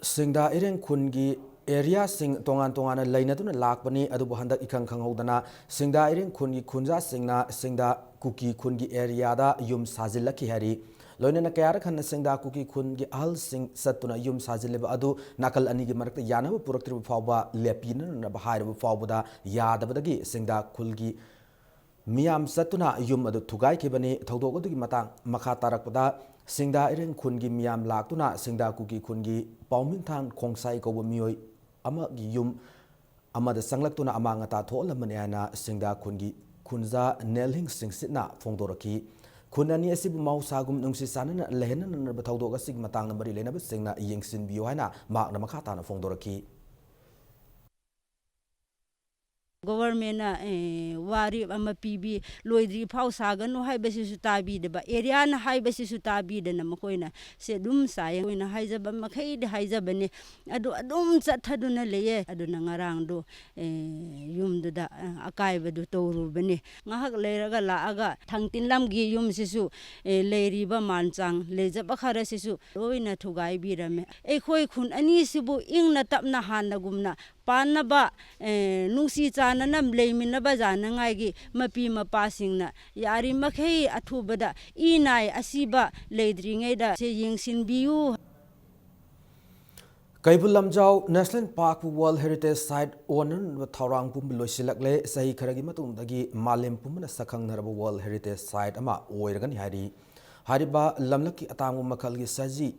ꯁꯤꯡꯗꯥ ꯏꯔꯦꯡ ꯈꯨꯟꯒꯤ ꯑꯦꯔꯤꯌꯥꯁꯤꯡ ꯇꯣꯉꯥꯟ ꯇꯣꯉꯥꯟꯅ ꯂꯩꯅꯗꯨꯅ ꯂꯥꯛꯄꯅꯤ꯫ ꯑꯗꯨꯕꯨ ꯍꯟꯗꯛ ꯏꯈꯪ ꯈꯪꯍꯧꯗꯅ ꯁꯤꯡꯗꯥ ꯏꯔꯦꯡ ꯈꯨꯟꯒꯤ ꯈꯨꯟꯖꯥꯁꯤꯡꯅ ꯁꯤꯡꯗꯥ ꯀꯨꯀꯤ ꯈꯨꯟꯒꯤ ꯑꯦꯔꯤꯌꯥꯗ ꯌꯨꯝ ꯁꯥꯖꯤꯜꯂꯛꯈꯤ ꯍꯥꯏꯔꯤ꯫ ꯂꯣꯏꯅꯅ ꯀꯌꯥꯔꯛ ꯍꯟꯅ ꯁꯤꯡꯗꯥ ꯀꯨꯀꯤ ꯈꯨꯟꯒꯤ ꯑꯍꯜꯁꯤꯡ ꯆꯠꯇꯨꯅ ꯌꯨꯝ ꯁꯥꯖꯤꯜꯂꯤꯕ ꯑꯗꯨ ꯅꯥꯀꯜ ꯑꯅꯤꯒꯤ ꯃꯔꯛꯇ ꯌꯥꯅꯕ ꯄꯨꯔꯛꯇ꯭ꯔꯤꯕ ꯐꯥꯎꯕ, ꯂꯦꯞꯄꯤꯅꯅꯕ ꯍꯥꯏꯔꯕ ꯐꯥꯎꯕꯗ ꯌꯥꯗꯕꯗꯒꯤ ꯁꯤꯡꯗꯥ ꯈꯨꯜꯒꯤ ꯃꯤꯌꯥꯝ ꯆꯠꯇꯨꯅ ꯌꯨꯝ ꯑꯗꯨ ꯊꯨꯒꯥꯏꯈꯤꯕꯅꯤ꯫ ꯊꯧꯗꯣꯛ ꯑꯗꯨꯒꯤ ꯃꯇꯥꯡ ꯃꯈꯥ ꯇꯥꯔꯛꯄꯗ ꯁꯤꯡꯗꯥ ꯏꯔꯦꯡ ꯈꯨꯟꯒꯤ ꯃꯤꯌꯥꯝ ꯂꯥꯛꯇꯨꯅ ꯁꯤꯡꯗꯥ ꯀꯨꯀꯤ ꯈꯨꯟꯒꯤ ꯄꯥꯎꯃꯤꯟꯊꯥꯡ ꯈꯣꯡꯁꯥꯏ ꯀꯧꯕ ꯃꯤꯑꯣꯏ ꯑꯃꯒꯤ ꯌꯨꯝ ꯑꯃꯗ ꯆꯪꯂꯛꯇꯨꯅ ꯑꯃꯥꯡ ꯑꯇꯥ ꯊꯣꯛꯍꯜꯂꯝꯕꯅꯤ ꯍꯥꯏꯅ ꯁꯤꯡꯗꯥ ꯈꯨꯟꯒꯤ ꯈꯨꯟꯖꯥ ꯅꯦꯜꯍꯤꯡ ꯁꯤꯡꯁꯤꯠꯅ ꯐꯣꯡꯗꯣꯔꯛꯈꯤ꯫ ꯈꯨꯟ ꯑꯅꯤ ꯑꯁꯤꯕꯨ ꯃꯍꯧꯁꯥꯒꯨꯝ ꯅꯨꯡꯁꯤ ꯆꯥꯟꯅꯅ ꯂꯩꯍꯟꯅꯅꯕ ꯊꯧꯗꯣꯛ ꯑꯁꯤꯒꯤ ꯃꯇꯥꯡꯗ ꯃꯔꯤ ꯂꯩꯅꯕꯁꯤꯡꯅ ꯌꯦꯡꯁꯤꯟꯕꯤꯌꯨ ꯍꯥꯏꯅ ꯃꯍꯥꯛꯅ ꯃꯈꯥ ꯇꯥꯅ ꯐꯣꯡꯗꯣꯔꯛꯈꯤ꯫ ꯒꯣꯚꯔꯟꯃꯦꯟꯅ, ꯑꯦ, ꯋꯥꯔꯦꯞ ꯑꯃ ꯄꯤꯕꯤ, ꯂꯣꯏꯗ꯭ꯔꯤ ꯐꯥꯎ ꯁꯥꯒꯅꯨ ꯍꯥꯏꯕꯁꯤꯁꯨ ꯇꯥꯕꯤꯗꯕ, ꯑꯦꯔꯤꯌꯥꯅ ꯍꯥꯏꯕꯁꯤꯁꯨ ꯇꯥꯕꯤꯗꯅ ꯃꯈꯣꯏꯅ ꯁꯦ ꯑꯗꯨꯝ ꯁꯥꯏ꯫ ꯑꯩꯈꯣꯏꯅ ꯍꯥꯏꯖꯕ ꯃꯈꯩꯗꯤ ꯍꯥꯏꯖꯕꯅꯤ, ꯑꯗꯨ ꯑꯗꯨꯝ ꯆꯠꯊꯗꯨꯅ ꯂꯩꯌꯦ꯫ ꯑꯗꯨꯅ ꯉꯔꯥꯡꯗꯣ, ꯑꯦ, ꯌꯨꯝꯗꯨꯗ, ꯑ, ꯑꯀꯥꯏꯕꯗꯨ ꯇꯧꯔꯨꯕꯅꯤ꯫ ꯉꯥꯏꯍꯥꯛ ꯂꯩꯔꯒ ꯂꯥꯛꯑꯒ ꯊꯥꯡꯇꯤꯟꯂꯝꯒꯤ ꯌꯨꯝꯁꯤꯁꯨ, ꯑꯦ, ꯂꯩꯔꯤꯕ ꯃꯥꯟꯆꯥꯡ ꯂꯩꯖꯕ ꯈꯔꯁꯤꯁꯨ ꯂꯣꯏꯅ ꯊꯨꯒꯥꯏꯕꯤꯔꯝꯃꯦ꯫ ꯑꯩꯈꯣꯏ ꯈꯨꯟ ꯑꯅꯤꯁꯤꯕꯨ ꯏꯪꯅ ꯇꯞꯅ ꯍꯥꯟꯅꯒꯨꯝꯅ ꯄꯥꯟꯅꯕ, ꯑꯦ, ꯅꯨꯡꯁꯤ ꯆꯥꯟꯅꯅ ꯂꯩꯃꯤꯟꯅꯕ ꯌꯥꯅꯉꯥꯏꯒꯤ ꯃꯄꯤ ꯃꯄꯥꯁꯤꯡꯅ ꯌꯥꯔꯤꯃꯈꯩ ꯑꯊꯨꯕꯗ ꯏ ꯅꯥꯏ ꯑꯁꯤꯕ ꯂꯩꯗ꯭ꯔꯤꯉꯩꯗ ꯁꯦ ꯌꯦꯡꯁꯤꯟꯕꯤꯌꯨ꯫ Keibul Lamjao national ꯄꯥꯔꯛꯄꯨ world heritage site ꯑꯣꯟꯅꯅꯕ ꯊꯧꯔꯥꯡ ꯄꯨꯝꯕ ꯂꯣꯏꯁꯤꯜꯂꯛꯂꯦ꯫ ꯆꯍꯤ ꯈꯔꯒꯤ ꯃꯇꯨꯡꯗꯒꯤ ꯃꯥꯂꯦꯝ ꯄꯨꯝꯕꯅ ꯁꯛꯈꯪꯅꯔꯕ ꯋꯥꯔꯜꯗ ꯍꯦꯔꯤꯇꯦꯖ ꯁꯥꯏꯠ ꯑꯃ ꯑꯣꯏꯔꯒꯅꯤ ꯍꯥꯏꯔꯤ꯫ ꯍꯥꯏꯔꯤꯕ ꯂꯝꯂꯛꯀꯤ ꯑꯇꯥꯡꯕ ꯃꯈꯜꯒꯤ ꯁꯖꯤ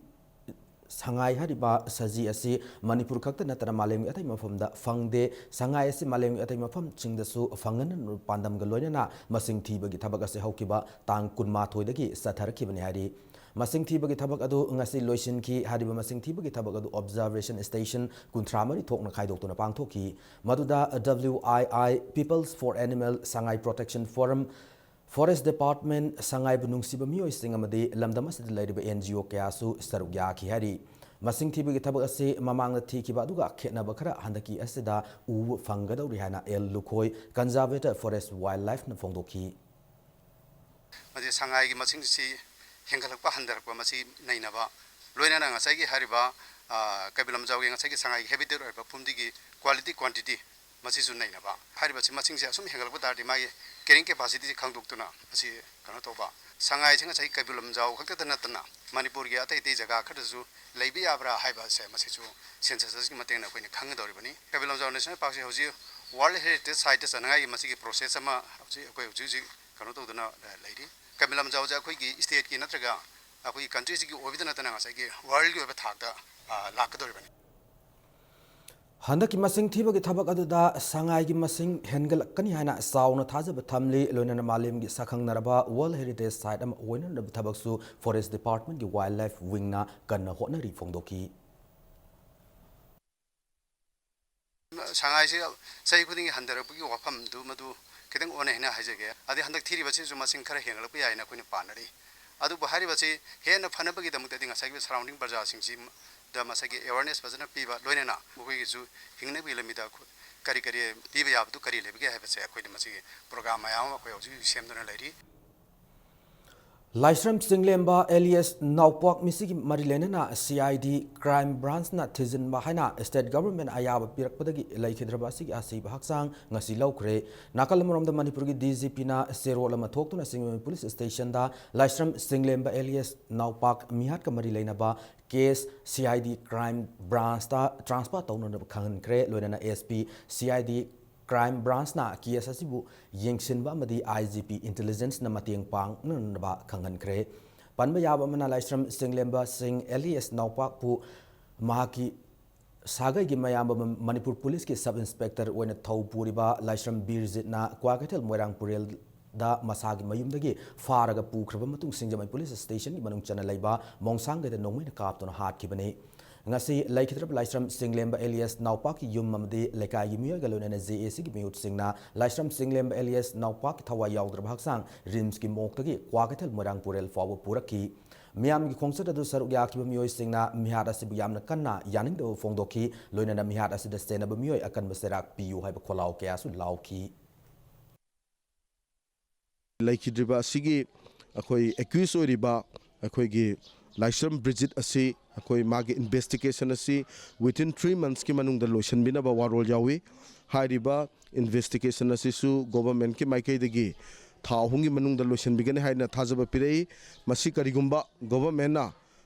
ꯁꯉꯥꯏ ꯍꯥꯏꯔꯤꯕ ꯁꯖꯤ ꯑꯁꯤ ꯃꯅꯤꯄꯨꯔ ꯈꯛꯇ ꯅꯠꯇꯅ ꯃꯥꯂꯦꯝꯒꯤ ꯑꯇꯩ ꯃꯐꯝꯗ ꯐꯪꯗꯦ꯫ ꯁꯉꯥꯏ ꯑꯁꯤ ꯃꯥꯂꯦꯝꯒꯤ ꯑꯇꯩ ꯃꯐꯝꯁꯤꯡꯗꯁꯨ ꯐꯪꯍꯟꯅꯅꯕ ꯄꯥꯟꯗꯝꯒ ꯂꯣꯏꯅꯅ ꯃꯁꯤꯡ ꯊꯤꯕꯒꯤ ꯊꯕꯛ ꯑꯁꯤ ꯍꯧꯈꯤꯕ ꯇꯥꯡ ꯀꯨꯟꯃꯥꯊꯣꯏꯗꯒꯤ ꯆꯠꯊꯔꯛꯈꯤꯕꯅꯤ ꯍꯥꯏꯔꯤ꯫ ꯃꯁꯤꯡ ꯊꯤꯕꯒꯤ ꯊꯕꯛ ꯑꯗꯨ ꯉꯁꯤ ꯂꯣꯏꯁꯤꯟꯈꯤ꯫ ꯍꯥꯏꯔꯤꯕ ꯃꯁꯤꯡ ꯊꯤꯕꯒꯤ ꯊꯕꯛ ꯑꯗꯨ ꯑꯣꯕꯖꯥꯔꯕꯦꯁꯟ ꯁ꯭ꯇꯦꯁꯟ ꯀꯨꯟꯊ꯭ꯔꯥ ꯃꯔꯤ ꯊꯣꯛꯅ ꯈꯥꯏꯗꯣꯛꯇꯨꯅ ꯄꯥꯡꯊꯣꯛꯈꯤ꯫ ꯃꯗꯨꯗ W I I, Peoples for Animal, Sangai Protection Forum, forest department, ꯁꯉꯥꯏꯕꯨ ꯅꯨꯡꯁꯤꯕ ꯃꯤꯑꯣꯏꯁꯤꯡ ꯑꯃꯗꯤ ꯂꯝꯗꯝ ꯑꯁꯤꯗ ꯂꯩꯔꯤꯕ N G O ꯀꯌꯥꯁꯨ ꯁꯔꯨꯛ ꯌꯥꯈꯤ ꯍꯥꯏꯔꯤ꯫ ꯃꯁꯤꯡ ꯊꯤꯕꯒꯤ ꯊꯕꯛ ꯑꯁꯤ ꯃꯃꯥꯡꯗ ꯊꯤꯈꯤꯕ ꯑꯗꯨꯒ ꯈꯦꯠꯅꯕ ꯈꯔ ꯍꯟꯗꯛꯀꯤ ꯑꯁꯤꯗ ꯎꯕ ꯐꯪꯒꯗꯧꯔꯤ ꯍꯥꯏꯅ ꯑꯦꯜ ꯂꯨꯈꯣꯏ, Conservator Forest Wildlifeꯅ ꯐꯣꯡꯗꯣꯛꯈꯤ꯫ ꯃꯁꯤ ꯁꯉꯥꯏꯒꯤ ꯃꯁꯤꯡꯁꯤ ꯍꯦꯟꯒꯠꯂꯛꯄ ꯍꯟꯊꯔꯛꯄ ꯃꯁꯤ ꯅꯩꯅꯕ, ꯂꯣꯏꯅꯅ ꯉꯁꯥꯏꯒꯤ ꯍꯥꯏꯔꯤꯕ, ꯑ, ꯀꯩꯕꯨꯜ ꯂꯝꯖꯥꯎꯒꯤ ꯉꯁꯥꯏꯒꯤ ꯁꯉꯥꯏꯒꯤ ꯍꯦꯕꯤꯇꯦꯠ ꯑꯣꯏꯕ ꯐꯨꯝꯗꯤꯒꯤ quality quantity ꯃꯁꯤꯁꯨ ꯅꯩꯅꯕ꯫ ꯍꯥꯏꯔꯤꯕꯁꯤ ꯃꯁꯤꯡꯁꯦ ꯑꯁꯨꯝ ꯍꯦꯟꯒꯠꯂꯛꯄ ꯇꯥꯔꯗꯤ ꯃꯥꯒꯤ carrying capacityꯁꯤ ꯈꯪꯗꯣꯛꯇꯨꯅ ꯃꯁꯤ ꯀꯩꯅꯣ ꯇꯧꯕ꯫ ꯁꯉꯥꯏꯁꯤ ꯉꯁꯥꯏ ꯀꯩꯕꯨꯜ ꯂꯝꯖꯥꯎ ꯈꯛꯇꯗ ꯅꯠꯇꯅ ꯃꯅꯤꯄꯨꯔꯒꯤ ꯑꯇꯩ ꯑꯇꯩ ꯖꯒꯥ ꯈꯔꯗꯁꯨ ꯂꯩꯕ ꯌꯥꯕ꯭ꯔꯥ ꯍꯥꯏꯕꯁꯦ ꯃꯁꯤꯁꯨ censusꯀꯤ ꯃꯇꯦꯡꯅ ꯑꯩꯈꯣꯏꯅ ꯈꯪꯒꯗꯧꯔꯤꯕꯅꯤ꯫ ꯀꯩꯕꯨꯜ ꯂꯝꯖꯥꯎ ꯅꯦꯁꯅꯦꯜ ꯄꯥꯔꯛꯁꯤ ꯍꯧꯖꯤꯛ World Heritage Siteꯇ ꯆꯟꯅꯉꯥꯏꯒꯤ ꯃꯁꯤꯒꯤ process ꯑꯃ ꯍꯧꯖꯤꯛ ꯑꯩꯈꯣꯏ ꯍꯧꯖꯤꯛ ꯍꯧꯖꯤꯛ ꯀꯩꯅꯣ ꯇꯧꯗꯨꯅ, ꯑ, ꯂꯩꯔꯤ꯫ ꯀꯩꯕꯨꯜ ꯂꯝꯖꯥꯎꯁꯦ ꯑꯩꯈꯣꯏꯒꯤ stateꯀꯤ ꯅꯠꯇ꯭ꯔꯒ ꯑꯩꯈꯣꯏꯒꯤ countryꯁꯤꯒꯤ ꯑꯣꯏꯕꯗ ꯅꯠꯇꯅ ꯉꯁꯥꯏꯒꯤ worldꯀꯤ ꯑꯣꯏꯕ ꯊꯥꯛꯇ, ꯑ, ꯂꯥꯛꯀꯗꯧꯔꯤꯕꯅꯤ꯫ ꯍꯟꯗꯛꯀꯤ ꯃꯁꯤꯡ ꯊꯤꯕꯒꯤ ꯊꯕꯛ ꯑꯗꯨꯗ ꯁꯉꯥꯏꯒꯤ ꯃꯁꯤꯡ ꯍꯦꯟꯒꯠꯂꯛꯀꯅꯤ ꯍꯥꯏꯅ ꯆꯥꯎꯅ ꯊꯥꯖꯕ ꯊꯝꯂꯤ꯫ ꯂꯣꯏꯅꯅ ꯃꯥꯂꯦꯝꯒꯤ ꯁꯛꯈꯪꯅꯔꯕ World Heritage Site ꯑꯃ ꯑꯣꯏꯅꯅꯕ ꯊꯕꯛꯁꯨ Forest Department ꯀꯤ Wildlife Wing ꯅ ꯀꯟꯅ ꯍꯣꯠꯅꯔꯤ ꯐꯣꯡꯗꯣꯛꯈꯤ꯫ ꯁꯉꯥꯏꯁꯦ ꯆꯍꯤ ꯈꯨꯗꯤꯡꯒꯤ ꯍꯟꯊꯔꯛꯄꯒꯤ ꯋꯥꯐꯝꯗꯨ ꯃꯗꯨ ꯈꯤꯇꯪ ꯑꯣꯟꯅꯩꯅ ꯍꯥꯏꯖꯒꯦ꯫ ꯑꯗꯩ ꯍꯟꯗꯛ ꯊꯤꯔꯤꯕꯁꯤꯁꯨ ꯃꯁꯤꯡ ꯈꯔ ꯍꯦꯟꯒꯠꯂꯛꯄ ꯌꯥꯏꯅ ꯑꯩꯈꯣꯏꯅ ꯄꯥꯅꯔꯤ꯫ ꯑꯗꯨꯕꯨ ꯍꯥꯏꯔꯤꯕꯁꯤ ꯍꯦꯟꯅ ꯐꯅꯕꯒꯤꯗꯃꯛꯇꯗꯤ ꯉꯁꯥꯏꯒꯤ surrounding ꯄ꯭ꯔꯖꯥꯁꯤꯡꯁꯤꯗ ꯃꯁꯥꯒꯤ awareness ꯐꯖꯅ ꯄꯤꯕ, ꯂꯣꯏꯅꯅ ꯃꯈꯣꯏꯒꯤꯁꯨ ꯍꯤꯡꯅꯕꯒꯤ ꯂꯝꯕꯤꯗ ꯀꯔꯤ ꯀꯔꯤ ꯄꯤꯕ ꯌꯥꯕꯗꯨ ꯀꯔꯤ ꯂꯩꯕꯒꯦ ꯍꯥꯏꯕꯁꯦ ꯑꯩꯈꯣꯏꯅ ꯃꯁꯤꯒꯤ program ꯃꯌꯥꯝ ꯑꯃ ꯑꯩꯈꯣꯏ ꯍꯧꯖꯤꯛ ꯍꯧꯖꯤꯛ ꯁꯦꯝꯗꯨꯅ ꯂꯩꯔꯤ꯫ ꯂꯥꯏꯁ꯭ꯔꯝ ꯆꯤꯡꯂꯦꯝꯕ alias ꯅꯥꯎꯄꯥꯛ ꯃꯤꯁꯤꯒꯤ ꯃꯔꯤ ꯂꯩꯅꯅ C I D Crime Branch ꯅ ꯊꯤꯖꯤꯟꯕ ꯍꯥꯏꯅ state government ꯑꯌꯥꯕ ꯄꯤꯔꯛꯄꯗꯒꯤ ꯂꯩꯈꯤꯗ꯭ꯔꯕ ꯑꯁꯤꯒꯤ ꯑꯁꯤꯕ ꯍꯛꯆꯥꯡ ꯉꯁꯤ ꯂꯧꯈ꯭ꯔꯦ꯫ ꯅꯥꯀꯜ ꯑꯃꯔꯣꯝꯗ ꯃꯅꯤꯄꯨꯔꯒꯤ D G P ꯅ ꯆꯦꯔꯣꯜ ꯑꯃ ꯊꯣꯛꯇꯨꯅ ꯆꯤꯡꯃꯩ police station ꯗ ꯂꯥꯏꯁ꯭ꯔꯝ ꯆꯤꯡꯂꯦꯝꯕ alias ꯅꯥꯎꯄꯥꯛ ꯃꯤꯍꯥꯠꯀ ꯃꯔꯤ ꯂꯩꯅꯕ case C I D Crime Branch ꯇ transfer ꯇꯧꯅꯅꯕ ꯈꯪꯍꯟꯈ꯭ꯔꯦ꯫ ꯂꯣꯏꯅꯅ S P C I D Crime Branch ꯅ case ꯑꯁꯤꯕꯨ ꯌꯦꯡꯁꯤꯟꯕ ꯑꯃꯗꯤ I G P Intelligence ꯅ ꯃꯇꯦꯡ ꯄꯥꯡꯅꯅꯕ ꯈꯪꯍꯟꯈ꯭ꯔꯦ꯫ ꯄꯟꯕ ꯌꯥꯕ ꯑꯃꯅ, ꯂꯥꯏꯁ꯭ꯔꯝ ꯆꯤꯡꯂꯦꯝꯕ ꯁꯤꯡ alias ꯅꯥꯎꯄꯥꯛꯄꯨ ꯃꯍꯥꯛꯀꯤ ꯁꯥꯒꯩꯒꯤ ꯃꯌꯥꯝꯕ ꯃ-, ꯃꯅꯤꯄꯨꯔ police ꯀꯤ sub inspector ꯑꯣꯏꯅ ꯊꯧ ꯄꯨꯔꯤꯕ ꯂꯥꯏꯁ꯭ꯔꯝ ꯕꯤꯔꯖꯤꯠꯅ ꯀ꯭ꯋꯥꯀꯩꯊꯦꯜ ꯃꯣꯏꯔꯥꯡ ꯄꯨꯔꯦꯜꯗ ꯃꯁꯥꯒꯤ ꯃꯌꯨꯝꯗꯒꯤ ꯐꯥꯔꯒ ꯄꯨꯈ꯭ꯔꯕ ꯃꯇꯨꯡ, ꯁꯤꯡꯖꯃꯩ police station ꯒꯤ ꯃꯅꯨꯡ ꯆꯟꯅ ꯂꯩꯕ ꯃꯣꯡꯁꯥꯡꯒꯩꯗ ꯅꯣꯡꯃꯩꯅ ꯀꯥꯞꯇꯨꯅ ꯍꯥꯠꯈꯤꯕꯅꯤ꯫ ꯉꯁꯤ ꯂꯩꯈꯤꯗ꯭ꯔꯕ ꯂꯥꯏꯁ꯭ꯔꯝ ꯆꯤꯡꯂꯦꯝꯕ alias ꯅꯥꯎꯄꯥꯛꯀꯤ ꯌꯨꯝ ꯑꯃꯗꯤ ꯂꯩꯀꯥꯏꯒꯤ ꯃꯤꯑꯣꯏꯒ ꯂꯣꯏꯅꯅ J A C ꯒꯤ ꯃꯤꯍꯨꯠꯁꯤꯡꯅ ꯂꯥꯏꯁ꯭ꯔꯝ ꯆꯤꯡꯂꯦꯝꯕ alias ꯅꯥꯎꯄꯥꯛꯀꯤ ꯊꯋꯥꯏ ꯌꯥꯎꯗ꯭ꯔꯕ ꯍꯛꯆꯥꯡ ꯔꯤꯝꯁꯀꯤ ꯃꯣꯔꯒꯇꯒꯤ ꯀ꯭ꯋꯥꯀꯩꯊꯦꯜ ꯃꯣꯏꯔꯥꯡ ꯄꯨꯔꯦꯜ ꯐꯥꯎꯕ ꯄꯨꯔꯛꯈꯤ꯫ ꯃꯤꯌꯥꯝꯒꯤ ꯈꯣꯡꯆꯠ ꯑꯗꯨ ꯁꯔꯨꯛ ꯌꯥꯈꯤꯕ ꯃꯤꯑꯣꯏꯁꯤꯡꯅ ꯃꯤꯍꯥꯠ ꯑꯁꯤꯕꯨ ꯌꯥꯝꯅ ꯀꯟꯅ ꯌꯥꯅꯤꯡꯗꯕ ꯐꯣꯡꯗꯣꯛꯈꯤ꯫ ꯂꯣꯏꯅꯅ ꯃꯤꯍꯥꯠ ꯑꯁꯤꯗ ꯆꯦꯟꯅꯕ ꯃꯤꯑꯣꯏ ꯑꯀꯟꯕ ꯆꯩꯔꯥꯛ ꯄꯤꯌꯨ ꯍꯥꯏꯕ ꯈꯣꯜꯂꯥꯎ ꯀꯌꯥꯁꯨ ꯂꯥꯎꯈꯤ꯫ ꯂꯩꯈꯤꯗ꯭ꯔꯤꯕ ꯑꯁꯤꯒꯤ ꯑꯩꯈꯣꯏ accused ꯑꯣꯏꯔꯤꯕ ꯑꯩꯈꯣꯏꯒꯤ ꯂꯥꯏꯁ꯭ꯔꯝ ꯕ꯭ꯔꯤꯖꯤꯠ ꯑꯁꯤ ꯑꯩꯈꯣꯏ ꯃꯥꯒꯤ investigation ꯑꯁꯤ within three months ꯀꯤ ꯃꯅꯨꯡꯗ ꯂꯣꯏꯁꯤꯟꯕꯤꯅꯕ ꯋꯥꯔꯣꯜ ꯌꯥꯎꯏ꯫ ꯍꯥꯏꯔꯤꯕ investigation ꯑꯁꯤꯁꯨ government ꯀꯤ ꯃꯥꯏꯀꯩꯗꯒꯤ ꯊꯥ ꯑꯍꯨꯝꯒꯤ ꯃꯅꯨꯡꯗ ꯂꯣꯏꯁꯤꯟꯕꯤꯒꯅꯤ ꯍꯥꯏꯅ ꯊꯥꯖꯕ ꯄꯤꯔꯛꯏ꯫ ꯃꯁꯤ ꯀꯔꯤꯒꯨꯝꯕ government ꯅ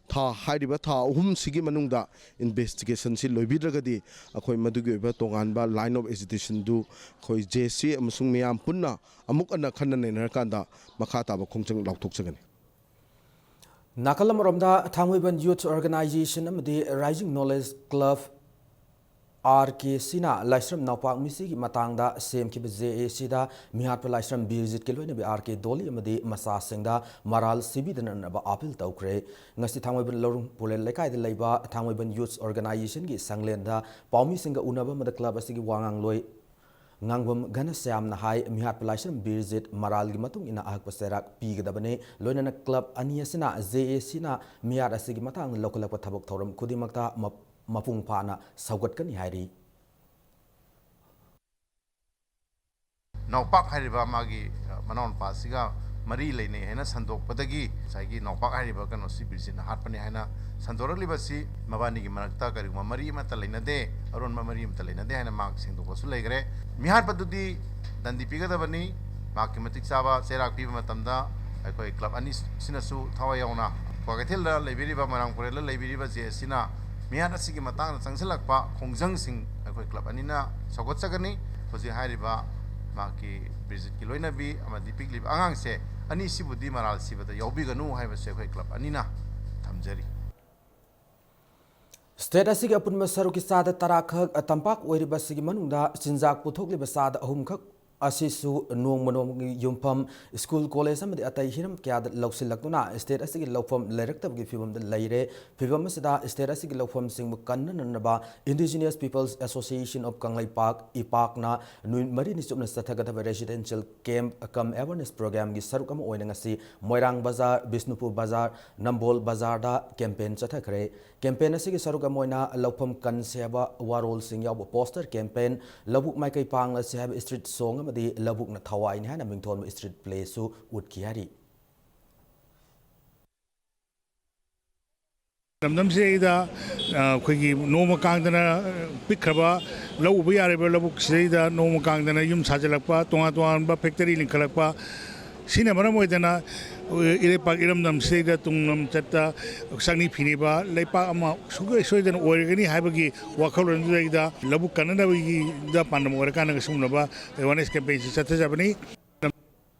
ꯊꯥ, ꯍꯥꯏꯔꯤꯕ ꯊꯥ ꯑꯍꯨꯝꯁꯤꯒꯤ ꯃꯅꯨꯡꯗ investigation ꯁꯤ ꯂꯣꯏꯕꯤꯗ꯭ꯔꯒꯗꯤ ꯑꯩꯈꯣꯏ ꯃꯗꯨꯒꯤ ꯑꯣꯏꯕ ꯇꯣꯉꯥꯟꯕ line of agitation ꯗꯨ ꯑꯩꯈꯣꯏ J A C ꯑꯃꯁꯨꯡ ꯃꯤꯌꯥꯝ ꯄꯨꯟꯅ ꯑꯃꯨꯛ ꯍꯟꯅ ꯈꯟꯅ ꯅꯩꯅꯔꯀꯥꯟꯗ ꯃꯈꯥ ꯇꯥꯕ ꯈꯣꯡꯖꯪ ꯂꯥꯎꯊꯣꯛꯆꯒꯅꯤ꯫ ꯅꯥꯀꯜ ꯑꯃꯔꯣꯝꯗ, ꯊꯥꯡꯃꯩꯕꯟ Youth Organization ꯑꯃꯗꯤ Rising Knowledge Club ꯑꯥꯔ ꯀꯦ ꯁꯤꯅ ꯂꯥꯏꯁ꯭ꯔꯝ ꯅꯥꯎꯄꯥꯛ ꯃꯤꯁꯤꯒꯤ ꯃꯇꯥꯡꯗ ꯁꯦꯝꯈꯤꯕ ꯖꯦ ꯑꯦ ꯁꯤꯗ ꯃꯤꯍꯥꯠꯄ ꯂꯥꯏꯁ꯭ꯔꯝ ꯕꯤꯔꯖꯤꯠꯀꯤ ꯂꯣꯏꯅꯕꯤ ꯑꯥꯔ ꯀꯦ ꯗꯣꯂꯤ ꯑꯃꯗꯤ ꯃꯆꯥꯁꯤꯡꯗ ꯃꯔꯥꯜ ꯁꯤꯕꯤꯗꯅꯅꯕ ꯑꯥꯄꯤꯜ ꯇꯧꯈ꯭ꯔꯦ꯫ ꯉꯁꯤ ꯊꯥꯡꯃꯩꯕꯟ ꯂꯧꯔꯨꯡ ꯄꯨꯔꯦꯜ ꯂꯩꯀꯥꯏꯗ ꯂꯩꯕ ꯊꯥꯡꯃꯩꯕꯟ ꯌꯨꯠꯁ ꯑꯣꯔꯒꯅꯥꯏꯖꯦꯁꯟꯒꯤ ꯁꯪꯂꯦꯟꯗ ꯄꯥꯎꯃꯤꯁꯤꯡꯒ ꯎꯅꯕ ꯑꯃꯗ ꯀ꯭ꯂꯕ ꯑꯁꯤꯒꯤ ꯋꯥ ꯉꯥꯡꯂꯣꯏ ꯉꯥꯡꯕꯝ ꯘꯅꯁ꯭ꯌꯥꯝꯅ ꯍꯥꯏ, ꯃꯤꯍꯥꯠꯄ ꯂꯥꯏꯁ꯭ꯔꯝ ꯕꯤꯔꯖꯤꯠ ꯃꯔꯥꯜꯒꯤ ꯃꯇꯨꯡ ꯏꯟꯅ ꯑꯍꯛꯄ ꯆꯩꯔꯥꯛ ꯄꯤꯒꯗꯕꯅꯤ꯫ ꯂꯣꯏꯅꯅ ꯀ꯭ꯂꯕ ꯑꯅꯤ ꯑꯁꯤꯅ ꯖꯦ ꯑꯦ ꯁꯤꯅ ꯃꯤꯍꯥꯠ ꯑꯁꯤꯒꯤ ꯃꯇꯥꯡꯗ ꯂꯧꯈꯠꯂꯛꯄ ꯊꯕꯛ ꯊꯧꯔꯝ ꯈꯨꯗꯤꯡꯃꯛꯇ ꯃ-, ꯃꯄꯨꯡ ꯐꯥꯅ ꯁꯧꯒꯠꯀꯅꯤ ꯍꯥꯏꯔꯤ꯫ ꯅꯥꯎꯄꯥꯛ ꯍꯥꯏꯔꯤꯕ ꯃꯥꯒꯤ, ꯑ, ꯃꯅꯥꯎꯅꯨꯄꯥꯁꯤꯒ ꯃꯔꯤ ꯂꯩꯅꯩ ꯍꯥꯏꯅ ꯁꯟꯗꯣꯛꯄꯗꯒꯤ ꯉꯁꯥꯏꯒꯤ ꯅꯥꯎꯄꯥꯛ ꯍꯥꯏꯔꯤꯕ ꯀꯩꯅꯣꯁꯤ ꯕꯤꯔꯖꯤꯠꯅ ꯍꯥꯠꯄꯅꯤ ꯍꯥꯏꯅ ꯁꯟꯗꯣꯔꯛꯂꯤꯕꯁꯤ ꯃꯕꯥꯅꯤꯒꯤ ꯃꯔꯛꯇ ꯀꯔꯤꯒꯨꯝꯕ ꯃꯔꯤ ꯑꯃꯠꯇ ꯂꯩꯅꯗꯦ, ꯑꯔꯣꯟꯕ ꯃꯔꯤ ꯑꯃꯠꯇ ꯂꯩꯅꯗꯦ ꯍꯥꯏꯅ ꯃꯍꯥꯛ ꯁꯦꯡꯗꯣꯛꯄꯁꯨ ꯂꯩꯈ꯭ꯔꯦ꯫ ꯃꯤꯍꯥꯠꯄꯗꯨꯗꯤ ꯗꯟꯗꯤ ꯄꯤꯒꯗꯕꯅꯤ, ꯃꯍꯥꯛꯀꯤ ꯃꯇꯤꯛ ꯆꯥꯕ ꯆꯩꯔꯥꯛ ꯄꯤꯕ ꯃꯇꯝꯗ ꯑꯩꯈꯣꯏ ꯀ꯭ꯂꯕ ꯑꯅꯤꯁꯤꯅꯁꯨ ꯊꯋꯥꯏ ꯌꯥꯎꯅ ꯀ꯭ꯋꯥꯀꯩꯊꯦꯜꯗ ꯂꯩꯕꯤꯔꯤꯕ, ꯃꯣꯏꯔꯥꯡ ꯄꯨꯔꯦꯜꯗ ꯂꯩꯕꯤꯔꯤꯕ ꯖꯦ ꯑꯦꯁ ꯁꯤꯅ ꯃꯤꯍꯥꯠ ꯑꯁꯤꯒꯤ ꯃꯇꯥꯡꯗ ꯆꯪꯁꯤꯜꯂꯛꯄ ꯈꯣꯡꯖꯪꯁꯤꯡ ꯑꯩꯈꯣꯏ ꯀ꯭ꯂꯕ ꯑꯅꯤꯅ ꯁꯧꯒꯠꯆꯒꯅꯤ꯫ ꯍꯧꯖꯤꯛ ꯍꯥꯏꯔꯤꯕ ꯃꯍꯥꯛꯀꯤ ꯕꯤꯔꯖꯤꯠꯀꯤ ꯂꯣꯏꯅꯕꯤ ꯑꯃꯗꯤ ꯄꯤꯛꯂꯤꯕ ꯑꯉꯥꯡꯁꯦ ꯑꯅꯤꯁꯤꯕꯨꯗꯤ ꯃꯔꯥꯜ ꯁꯤꯕꯗ ꯌꯥꯎꯕꯤꯒꯅꯨ ꯍꯥꯏꯕꯁꯦ ꯑꯩꯈꯣꯏ ꯀ꯭ꯂꯕ ꯑꯅꯤꯅ ꯊꯝꯖꯔꯤ꯫ ꯁ꯭ꯇꯦꯠ ꯑꯁꯤꯒꯤ ꯑꯄꯨꯟꯕ ꯁꯔꯨꯛꯀꯤ ꯆꯥꯗ ꯇꯔꯥ ꯈꯛ ꯇꯝꯄꯥꯛ ꯑꯣꯏꯔꯤꯕ ꯑꯁꯤꯒꯤ ꯃꯅꯨꯡꯗ ꯆꯤꯟꯖꯥꯛ ꯄꯨꯊꯣꯛꯂꯤꯕ ꯆꯥꯗ ꯑꯍꯨꯝ ꯈꯛ ꯑꯁꯤꯁꯨ ꯅꯣꯡꯃ ꯅꯣꯡꯃꯒꯤ ꯌꯨꯝꯐꯝ, ꯁ꯭ꯀꯨꯜ, ꯀꯣꯂꯦꯖ ꯑꯃꯗꯤ ꯑꯇꯩ ꯍꯤꯔꯝ ꯀꯌꯥꯗ ꯂꯧꯁꯤꯜꯂꯛꯇꯨꯅ ꯁ꯭ꯇꯦꯠ ꯑꯁꯤꯒꯤ ꯂꯧꯐꯝ ꯂꯩꯔꯛꯇꯕꯒꯤ ꯐꯤꯕꯝꯗ ꯂꯩꯔꯦ꯫ ꯐꯤꯕꯝ ꯑꯁꯤꯗ ꯁ꯭ꯇꯦꯠ ꯑꯁꯤꯒꯤ ꯂꯧꯐꯝꯁꯤꯡꯕꯨ ꯀꯟꯅꯅꯅꯕ Indigenous People's Association of Kangleipak, ꯏꯄꯥꯛꯅ ꯅꯨꯃꯤꯠ ꯃꯔꯤꯅꯤ ꯆꯨꯞꯅ ꯆꯠꯊꯒꯗꯕ residential camp cum awareness programꯒꯤ ꯁꯔꯨꯛ ꯑꯃ ꯑꯣꯏꯅ ꯉꯁꯤ ꯃꯣꯏꯔꯥꯡ ꯕꯖꯥꯔ, ꯕꯤꯁꯅꯨꯄꯨꯔ ꯕꯖꯥꯔ, ꯅꯝꯕꯣꯜ ꯕꯖꯥꯔꯗ campaign ꯆꯠꯊꯈ꯭ꯔꯦ꯫ Campaign ꯑꯁꯤꯒꯤ ꯁꯔꯨꯛ ꯑꯃ ꯑꯣꯏꯅ ꯂꯧꯐꯝ ꯀꯟꯁꯦ ꯍꯥꯏꯕ ꯋꯥꯔꯣꯜꯁꯤꯡ ꯌꯥꯎꯕ poster campaign, ꯂꯧꯕꯨꯛ ꯃꯥꯏꯀꯩ ꯄꯥꯡꯂꯁꯦ ꯍꯥꯏꯕ street song ꯑꯃꯗꯤ ꯂꯧꯕꯨꯛꯅ ꯊꯋꯥꯏꯅꯤ ꯍꯥꯏꯅ ꯃꯤꯡꯊꯣꯟꯕ street playꯁꯨ ꯎꯠꯈꯤ ꯍꯥꯏꯔꯤ꯫ ꯏꯔꯝꯗꯝꯁꯤꯗꯩꯗ, ꯑ, ꯑꯩꯈꯣꯏꯒꯤ ꯅꯣꯡꯃ ꯀꯥꯡꯗꯅ ꯄꯤꯛꯈ꯭ꯔꯕ ꯂꯧ ꯎꯕ ꯌꯥꯔꯤꯕ ꯂꯧꯕꯨꯛꯁꯤꯗꯩꯗ ꯅꯣꯡꯃ ꯀꯥꯡꯗꯅ ꯌꯨꯝ ꯁꯥꯖꯤꯜꯂꯛꯄ, ꯇꯣꯉꯥꯟ ꯇꯣꯉꯥꯟꯕ factory ꯂꯤꯡꯈꯠꯂꯛꯄ, ꯁꯤꯅ ꯃꯔꯝ ꯑꯣꯏꯗꯅ ꯏꯔꯩꯄꯥꯛ ꯏꯔꯝꯗꯝꯁꯤꯗꯩꯗ ꯇꯨꯡꯂꯝ ꯆꯠꯇ ꯆꯥꯛꯅꯤ ꯐꯤꯅꯤꯕ ꯂꯩꯄꯥꯛ ꯑꯃ ꯁꯨꯡꯁꯣꯏ ꯁꯣꯏꯗꯅ ꯑꯣꯏꯔꯒꯅꯤ ꯍꯥꯏꯕꯒꯤ ꯋꯥꯈꯜꯂꯣꯟꯗꯨꯗꯩꯗ ꯂꯧꯕꯨꯛ ꯀꯟꯅꯅꯕꯒꯤꯗ ꯄꯥꯟꯗꯝ ꯑꯣꯏꯔꯀꯥꯟꯗ ꯁꯤꯒꯨꯝꯂꯕ awareness campaignꯁꯤ ꯆꯠꯊꯖꯕꯅꯤ꯫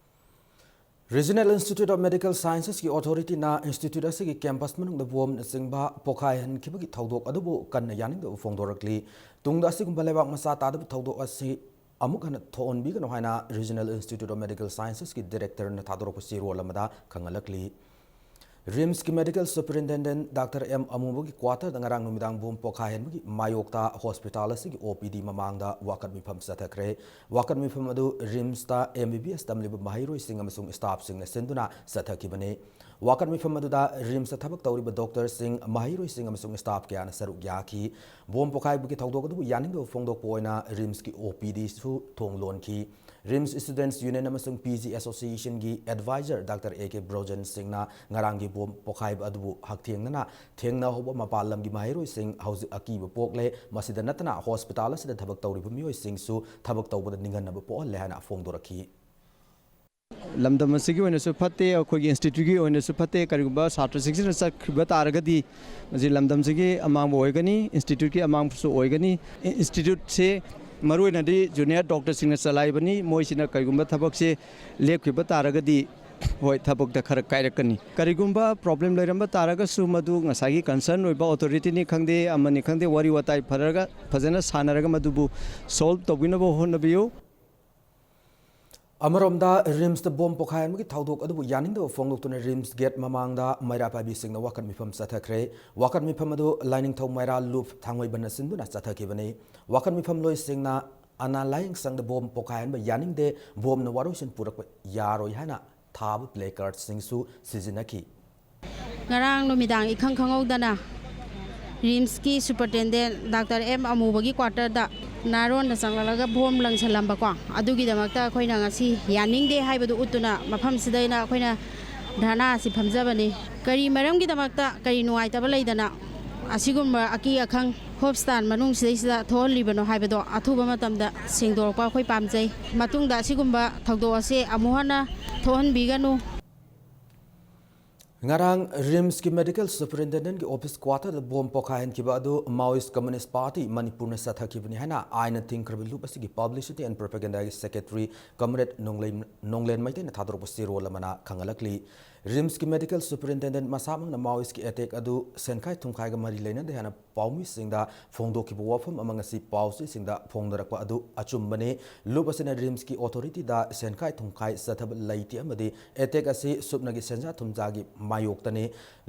Regional Institute of Medical Sciences ꯀꯤ authority ꯅ institute ꯑꯁꯤꯒꯤ campus ꯃꯅꯨꯡꯗ ꯕꯣꯝꯅꯆꯤꯡꯕ ꯄꯣꯈꯥꯏꯍꯟꯈꯤꯕꯒꯤ ꯊꯧꯗꯣꯛ ꯑꯗꯨꯕꯨ ꯀꯟꯅ ꯌꯥꯅꯤꯡꯗꯕ ꯐꯣꯡꯗꯣꯔꯛꯂꯤ꯫ ꯇꯨꯡꯗ ꯑꯁꯤꯒꯨꯝꯕ ꯂꯩꯕꯥꯛ ꯃꯆꯥ ꯇꯥꯗꯕ ꯊꯧꯗꯣꯛ ꯑꯁꯤ ꯑꯃꯨꯛ ꯍꯟꯅ ꯊꯣꯛꯍꯟꯕꯤꯒꯅꯨ ꯍꯥꯏꯅ Regional Institute of Medical Sciences ꯀꯤ director ꯅ ꯊꯥꯗꯣꯔꯛꯄ ꯆꯦꯔꯣꯜ ꯑꯃꯗ ꯈꯪꯍꯜꯂꯛꯂꯤ꯫ ꯔꯤꯝꯁꯀꯤ medical superintendent ꯗꯥꯛꯇꯔ ꯑꯦꯝ ꯑꯃꯨꯕꯒꯤ quarter ꯗ ꯉꯔꯥꯡ ꯅꯨꯃꯤꯗꯥꯡ ꯕꯣꯝ ꯄꯣꯈꯥꯏꯍꯟꯕꯒꯤ ꯃꯥꯌꯣꯛꯇ hospital ꯑꯁꯤꯒꯤ O P D ꯃꯃꯥꯡꯗ ꯋꯥꯀꯠ ꯃꯤꯐꯝ ꯆꯠꯊꯈ꯭ꯔꯦ꯫ ꯋꯥꯀꯠ ꯃꯤꯐꯝ ꯑꯗꯨ ꯔꯤꯝꯁꯇ M B B S ꯇꯝꯂꯤꯕ ꯃꯍꯩꯔꯣꯏꯁꯤꯡ ꯑꯃꯁꯨꯡ staff ꯁꯤꯡꯅ ꯁꯤꯟꯗꯨꯅ ꯆꯠꯊꯈꯤꯕꯅꯤ꯫ ꯋꯥꯀꯠ ꯃꯤꯐꯝ ꯑꯗꯨꯗ ꯔꯤꯝꯁꯇ ꯊꯕꯛ ꯇꯧꯔꯤꯕ doctor ꯁꯤꯡ, ꯃꯍꯩꯔꯣꯏꯁꯤꯡ ꯑꯃꯁꯨꯡ staff ꯀꯌꯥꯅ ꯁꯔꯨꯛ ꯌꯥꯈꯤ꯫ ꯕꯣꯝ ꯄꯣꯈꯥꯏꯕꯒꯤ ꯊꯧꯗꯣꯛ ꯑꯗꯨꯕꯨ ꯌꯥꯅꯤꯡꯗꯕ ꯐꯣꯡꯗꯣꯛꯄ ꯑꯣꯏꯅ ꯔꯤꯝꯁꯀꯤ O P D ꯁꯨ ꯊꯣꯡ ꯂꯣꯟꯈꯤ꯫ ꯔꯤꯝꯁ Students Union ꯑꯃꯁꯨꯡ P G Association ꯒꯤ advisor ꯗꯥꯛꯇꯔ A K ꯕ꯭ꯔꯣꯖꯟ ꯁꯤꯡꯅ ꯉꯔꯥꯡꯒꯤ ꯕꯣꯝ ꯄꯣꯈꯥꯏꯕ ꯑꯗꯨꯕꯨ ꯍꯛꯊꯦꯡꯅꯅ ꯊꯦꯡꯅꯍꯧꯕ ꯃꯄꯥꯟ ꯂꯝꯒꯤ ꯃꯍꯩꯔꯣꯏꯁꯤꯡ ꯍꯧꯖꯤꯛ ꯑꯀꯤꯕ ꯄꯣꯛꯂꯦ꯫ ꯃꯁꯤꯗ ꯅꯠꯇꯅ hospital ꯑꯁꯤꯗ ꯊꯕꯛ ꯇꯧꯔꯤꯕ ꯃꯤꯑꯣꯏꯁꯤꯡꯁꯨ ꯊꯕꯛ ꯇꯧꯕꯗ ꯅꯤꯡꯍꯟꯅꯕ ꯄꯣꯛꯍꯜꯂꯦ ꯍꯥꯏꯅ ꯐꯣꯡꯗꯣꯔꯛꯈꯤ꯫ ꯂꯝꯗꯝ ꯑꯁꯤꯒꯤ ꯑꯣꯏꯅꯁꯨ ꯐꯠꯇꯦ, ꯑꯩꯈꯣꯏꯒꯤ institute ꯀꯤ ꯑꯣꯏꯅꯁꯨ ꯐꯠꯇꯦ꯫ ꯀꯔꯤꯒꯨꯝꯕ ꯁꯥꯇ꯭ꯔꯁꯤꯡꯁꯤꯅ ꯆꯠꯈꯤꯕ ꯇꯥꯔꯒꯗꯤ ꯃꯁꯤ ꯂꯝꯗꯝꯁꯤꯒꯤ ꯑꯃꯥꯡꯕ ꯑꯣꯏꯒꯅꯤ, institute ꯀꯤ ꯑꯃꯥꯡꯕꯁꯨ ꯑꯣꯏꯒꯅꯤ꯫ ꯏꯟ-, institute ꯁꯦ ꯃꯔꯨꯑꯣꯏꯅꯗꯤ junior doctor ꯁꯤꯡꯅ ꯆꯂꯥꯏꯕꯅꯤ꯫ ꯃꯣꯏꯁꯤꯅ ꯀꯔꯤꯒꯨꯝꯕ ꯊꯕꯛꯁꯦ ꯂꯦꯞꯈꯤꯕ ꯇꯥꯔꯒꯗꯤ, ꯍꯣꯏ, ꯊꯕꯛꯇ ꯈꯔ ꯀꯥꯏꯔꯛꯀꯅꯤ꯫ ꯀꯔꯤꯒꯨꯝꯕ problem ꯂꯩꯔꯝꯕ ꯇꯥꯔꯒꯁꯨ ꯃꯗꯨ ꯉꯁꯥꯏꯒꯤ concern ꯑꯣꯏꯕ authority ꯅꯤ ꯈꯪꯗꯦ, ꯑꯃꯅꯤ ꯈꯪꯗꯦ, ꯋꯥꯔꯤ ꯋꯥꯇꯥꯏ ꯐꯔꯒ, ꯐꯖꯅ ꯁꯥꯟꯅꯔꯒ ꯃꯗꯨꯕꯨ solve ꯇꯧꯕꯤꯅꯕ ꯍꯣꯠꯅꯕꯤꯌꯨ꯫ ꯑꯃꯔꯣꯝꯗ ꯔꯤꯝꯁꯇ ꯕꯣꯝ ꯄꯣꯈꯥꯏꯍꯟꯕꯒꯤ ꯊꯧꯗꯣꯛ ꯑꯗꯨꯕꯨ ꯌꯥꯅꯤꯡꯗꯕ ꯐꯣꯡꯗꯣꯛꯇꯨꯅ ꯔꯤꯝꯁ gate ꯃꯃꯥꯡꯗ ꯃꯩꯔꯥ ꯄꯥꯏꯕꯤꯁꯤꯡꯅ ꯋꯥꯀꯠ ꯃꯤꯐꯝ ꯆꯠꯊꯈ꯭ꯔꯦ꯫ ꯋꯥꯀꯠ ꯃꯤꯐꯝ ꯑꯗꯨ ꯂꯥꯏꯅꯤꯡꯊꯧ ꯃꯩꯔꯥ ꯂꯨꯞ ꯊꯥꯡꯃꯩꯕꯟꯅ ꯁꯤꯟꯗꯨꯅ ꯆꯠꯊꯈꯤꯕꯅꯤ꯫ ꯋꯥꯀꯠ ꯃꯤꯐꯝ ꯂꯣꯏꯁꯤꯡꯅ ꯑꯅꯥ ꯂꯥꯌꯦꯡ ꯁꯪꯗ ꯕꯣꯝ ꯄꯣꯈꯥꯏꯍꯟꯕ ꯌꯥꯅꯤꯡꯗꯦ, ꯕꯣꯝꯅ ꯋꯥꯔꯣꯏꯁꯤꯟ ꯄꯨꯔꯛꯄ ꯌꯥꯔꯣꯏ ꯍꯥꯏꯅ ꯊꯥꯕ placard ꯁꯤꯡꯁꯨ ꯁꯤꯖꯤꯟꯅꯈꯤ꯫ ꯉꯔꯥꯡ ꯅꯨꯃꯤꯗꯥꯡ ꯏꯈꯪ ꯈꯪꯍꯧꯗꯅ ꯔꯤꯝꯁꯀꯤ superintendent ꯗꯥꯛꯇꯔ ꯑꯦꯝ ꯑꯃꯨꯕꯒꯤ quarter ꯗ ꯅꯥꯔꯣꯟꯗ ꯆꯪꯂꯛꯂꯒ ꯕꯣꯝ ꯂꯪꯁꯜꯂꯝꯕꯀꯣ, ꯑꯗꯨꯒꯤꯗꯃꯛꯇ ꯑꯩꯈꯣꯏꯅ ꯉꯁꯤ ꯌꯥꯅꯤꯡꯗꯦ ꯍꯥꯏꯕꯗꯨ ꯎꯠꯇꯨꯅ ꯃꯐꯝꯁꯤꯗ ꯑꯩꯅ, ꯑꯩꯈꯣꯏꯅ ꯙꯔꯅꯥ ꯑꯁꯤ ꯐꯝꯖꯕꯅꯤ꯫ ꯀꯔꯤ ꯃꯔꯝꯒꯤꯗꯃꯛꯇ, ꯀꯔꯤ ꯅꯨꯡꯉꯥꯏꯇꯕ ꯂꯩꯗꯅ ꯑꯁꯤꯒꯨꯝꯕ ꯑꯀꯤ ꯑꯈꯪ hospital ꯃꯅꯨꯡꯁꯤꯗꯩꯁꯤꯗ ꯊꯣꯛꯍꯜꯂꯤꯕꯅꯣ ꯍꯥꯏꯕꯗꯣ ꯑꯊꯨꯕ ꯃꯇꯝꯗ ꯁꯦꯡꯗꯣꯔꯛꯄ ꯑꯩꯈꯣꯏ ꯄꯥꯝꯖꯩ꯫ ꯃꯇꯨꯡꯗ ꯑꯁꯤꯒꯨꯝꯕ ꯊꯧꯗꯣꯛ ꯑꯁꯤ ꯑꯃꯨꯛ ꯍꯟꯅ ꯊꯣꯛꯍꯟꯕꯤꯒꯅꯨ꯫ ꯉꯔꯥꯡ ꯔꯤꯝꯁꯀꯤ ꯃꯦꯗꯤꯀꯦꯜ ꯁꯨꯄꯔꯤꯟꯇꯦꯟꯗꯦꯟꯠꯀꯤ ꯑꯣꯐꯤꯁ ꯀ꯭ꯋꯥꯇꯔꯗ ꯕꯣꯝ ꯄꯣꯈꯥꯏꯍꯟꯈꯤꯕ ꯑꯗꯨ Maoist Communist Party ꯃꯅꯤꯄꯨꯔꯅ ꯆꯠꯊꯈꯤꯕꯅꯤ ꯍꯥꯏꯅ ꯑꯥꯏꯟꯅ ꯊꯤꯡꯈ꯭ꯔꯕ ꯂꯨꯞ ꯑꯁꯤꯒꯤ ꯄꯕ꯭ꯂꯤꯁꯤꯇꯤ ꯑꯦꯟ ꯄ꯭ꯔꯣꯄꯦꯒꯦꯟꯗꯥꯒꯤ ꯁꯦꯀ꯭ꯔꯦꯇꯔꯤ ꯀꯝꯔꯦꯗ ꯅꯣꯡꯂꯦꯟ, ꯅꯣꯡꯂꯦꯟ ꯃꯩꯇꯩꯅ ꯊꯥꯗꯣꯔꯛꯄ ꯆꯦꯔꯣꯜ ꯑꯃꯅ ꯈꯪꯍꯜꯂꯛꯂꯤ꯫ ꯔꯤꯝꯁꯀꯤ ꯃꯦꯗꯤꯀꯦꯜ ꯁꯨꯄꯔꯤꯟꯇꯦꯟꯗꯦꯟꯠ ꯃꯁꯥꯃꯛꯅ Maoistꯀꯤ ꯑꯦꯇꯦꯛ ꯑꯗꯨ ꯁꯦꯟꯈꯥꯏ ꯊꯨꯝꯈꯥꯏꯒ ꯃꯔꯤ ꯂꯩꯅꯗꯦ ꯍꯥꯏꯅ ꯄꯥꯎꯃꯤꯁꯤꯡꯗ ꯐꯣꯡꯗꯣꯛꯈꯤꯕ ꯋꯥꯐꯝ ꯑꯃ ꯉꯁꯤ ꯄꯥꯎꯆꯦꯁꯤꯡꯗ ꯐꯣꯡꯅꯔꯛꯄ ꯑꯗꯨ ꯑꯆꯨꯝꯕꯅꯤ꯫ ꯂꯨꯞ ꯑꯁꯤꯅ ꯔꯤꯝꯁꯀꯤ ꯑꯣꯊꯣꯔꯤꯇꯤꯗ ꯁꯦꯟꯈꯥꯏ ꯊꯨꯝꯈꯥꯏ ꯆꯠꯊꯕ ꯂꯩꯇꯦ ꯑꯃꯗꯤ ꯑꯦꯇꯦꯛ ꯑꯁꯤ ꯁꯨꯞꯅꯒꯤ ꯁꯦꯟꯖꯥ ꯊꯨꯝꯖꯥꯒꯤ ꯃꯥꯌꯣꯛꯇꯅꯤ꯫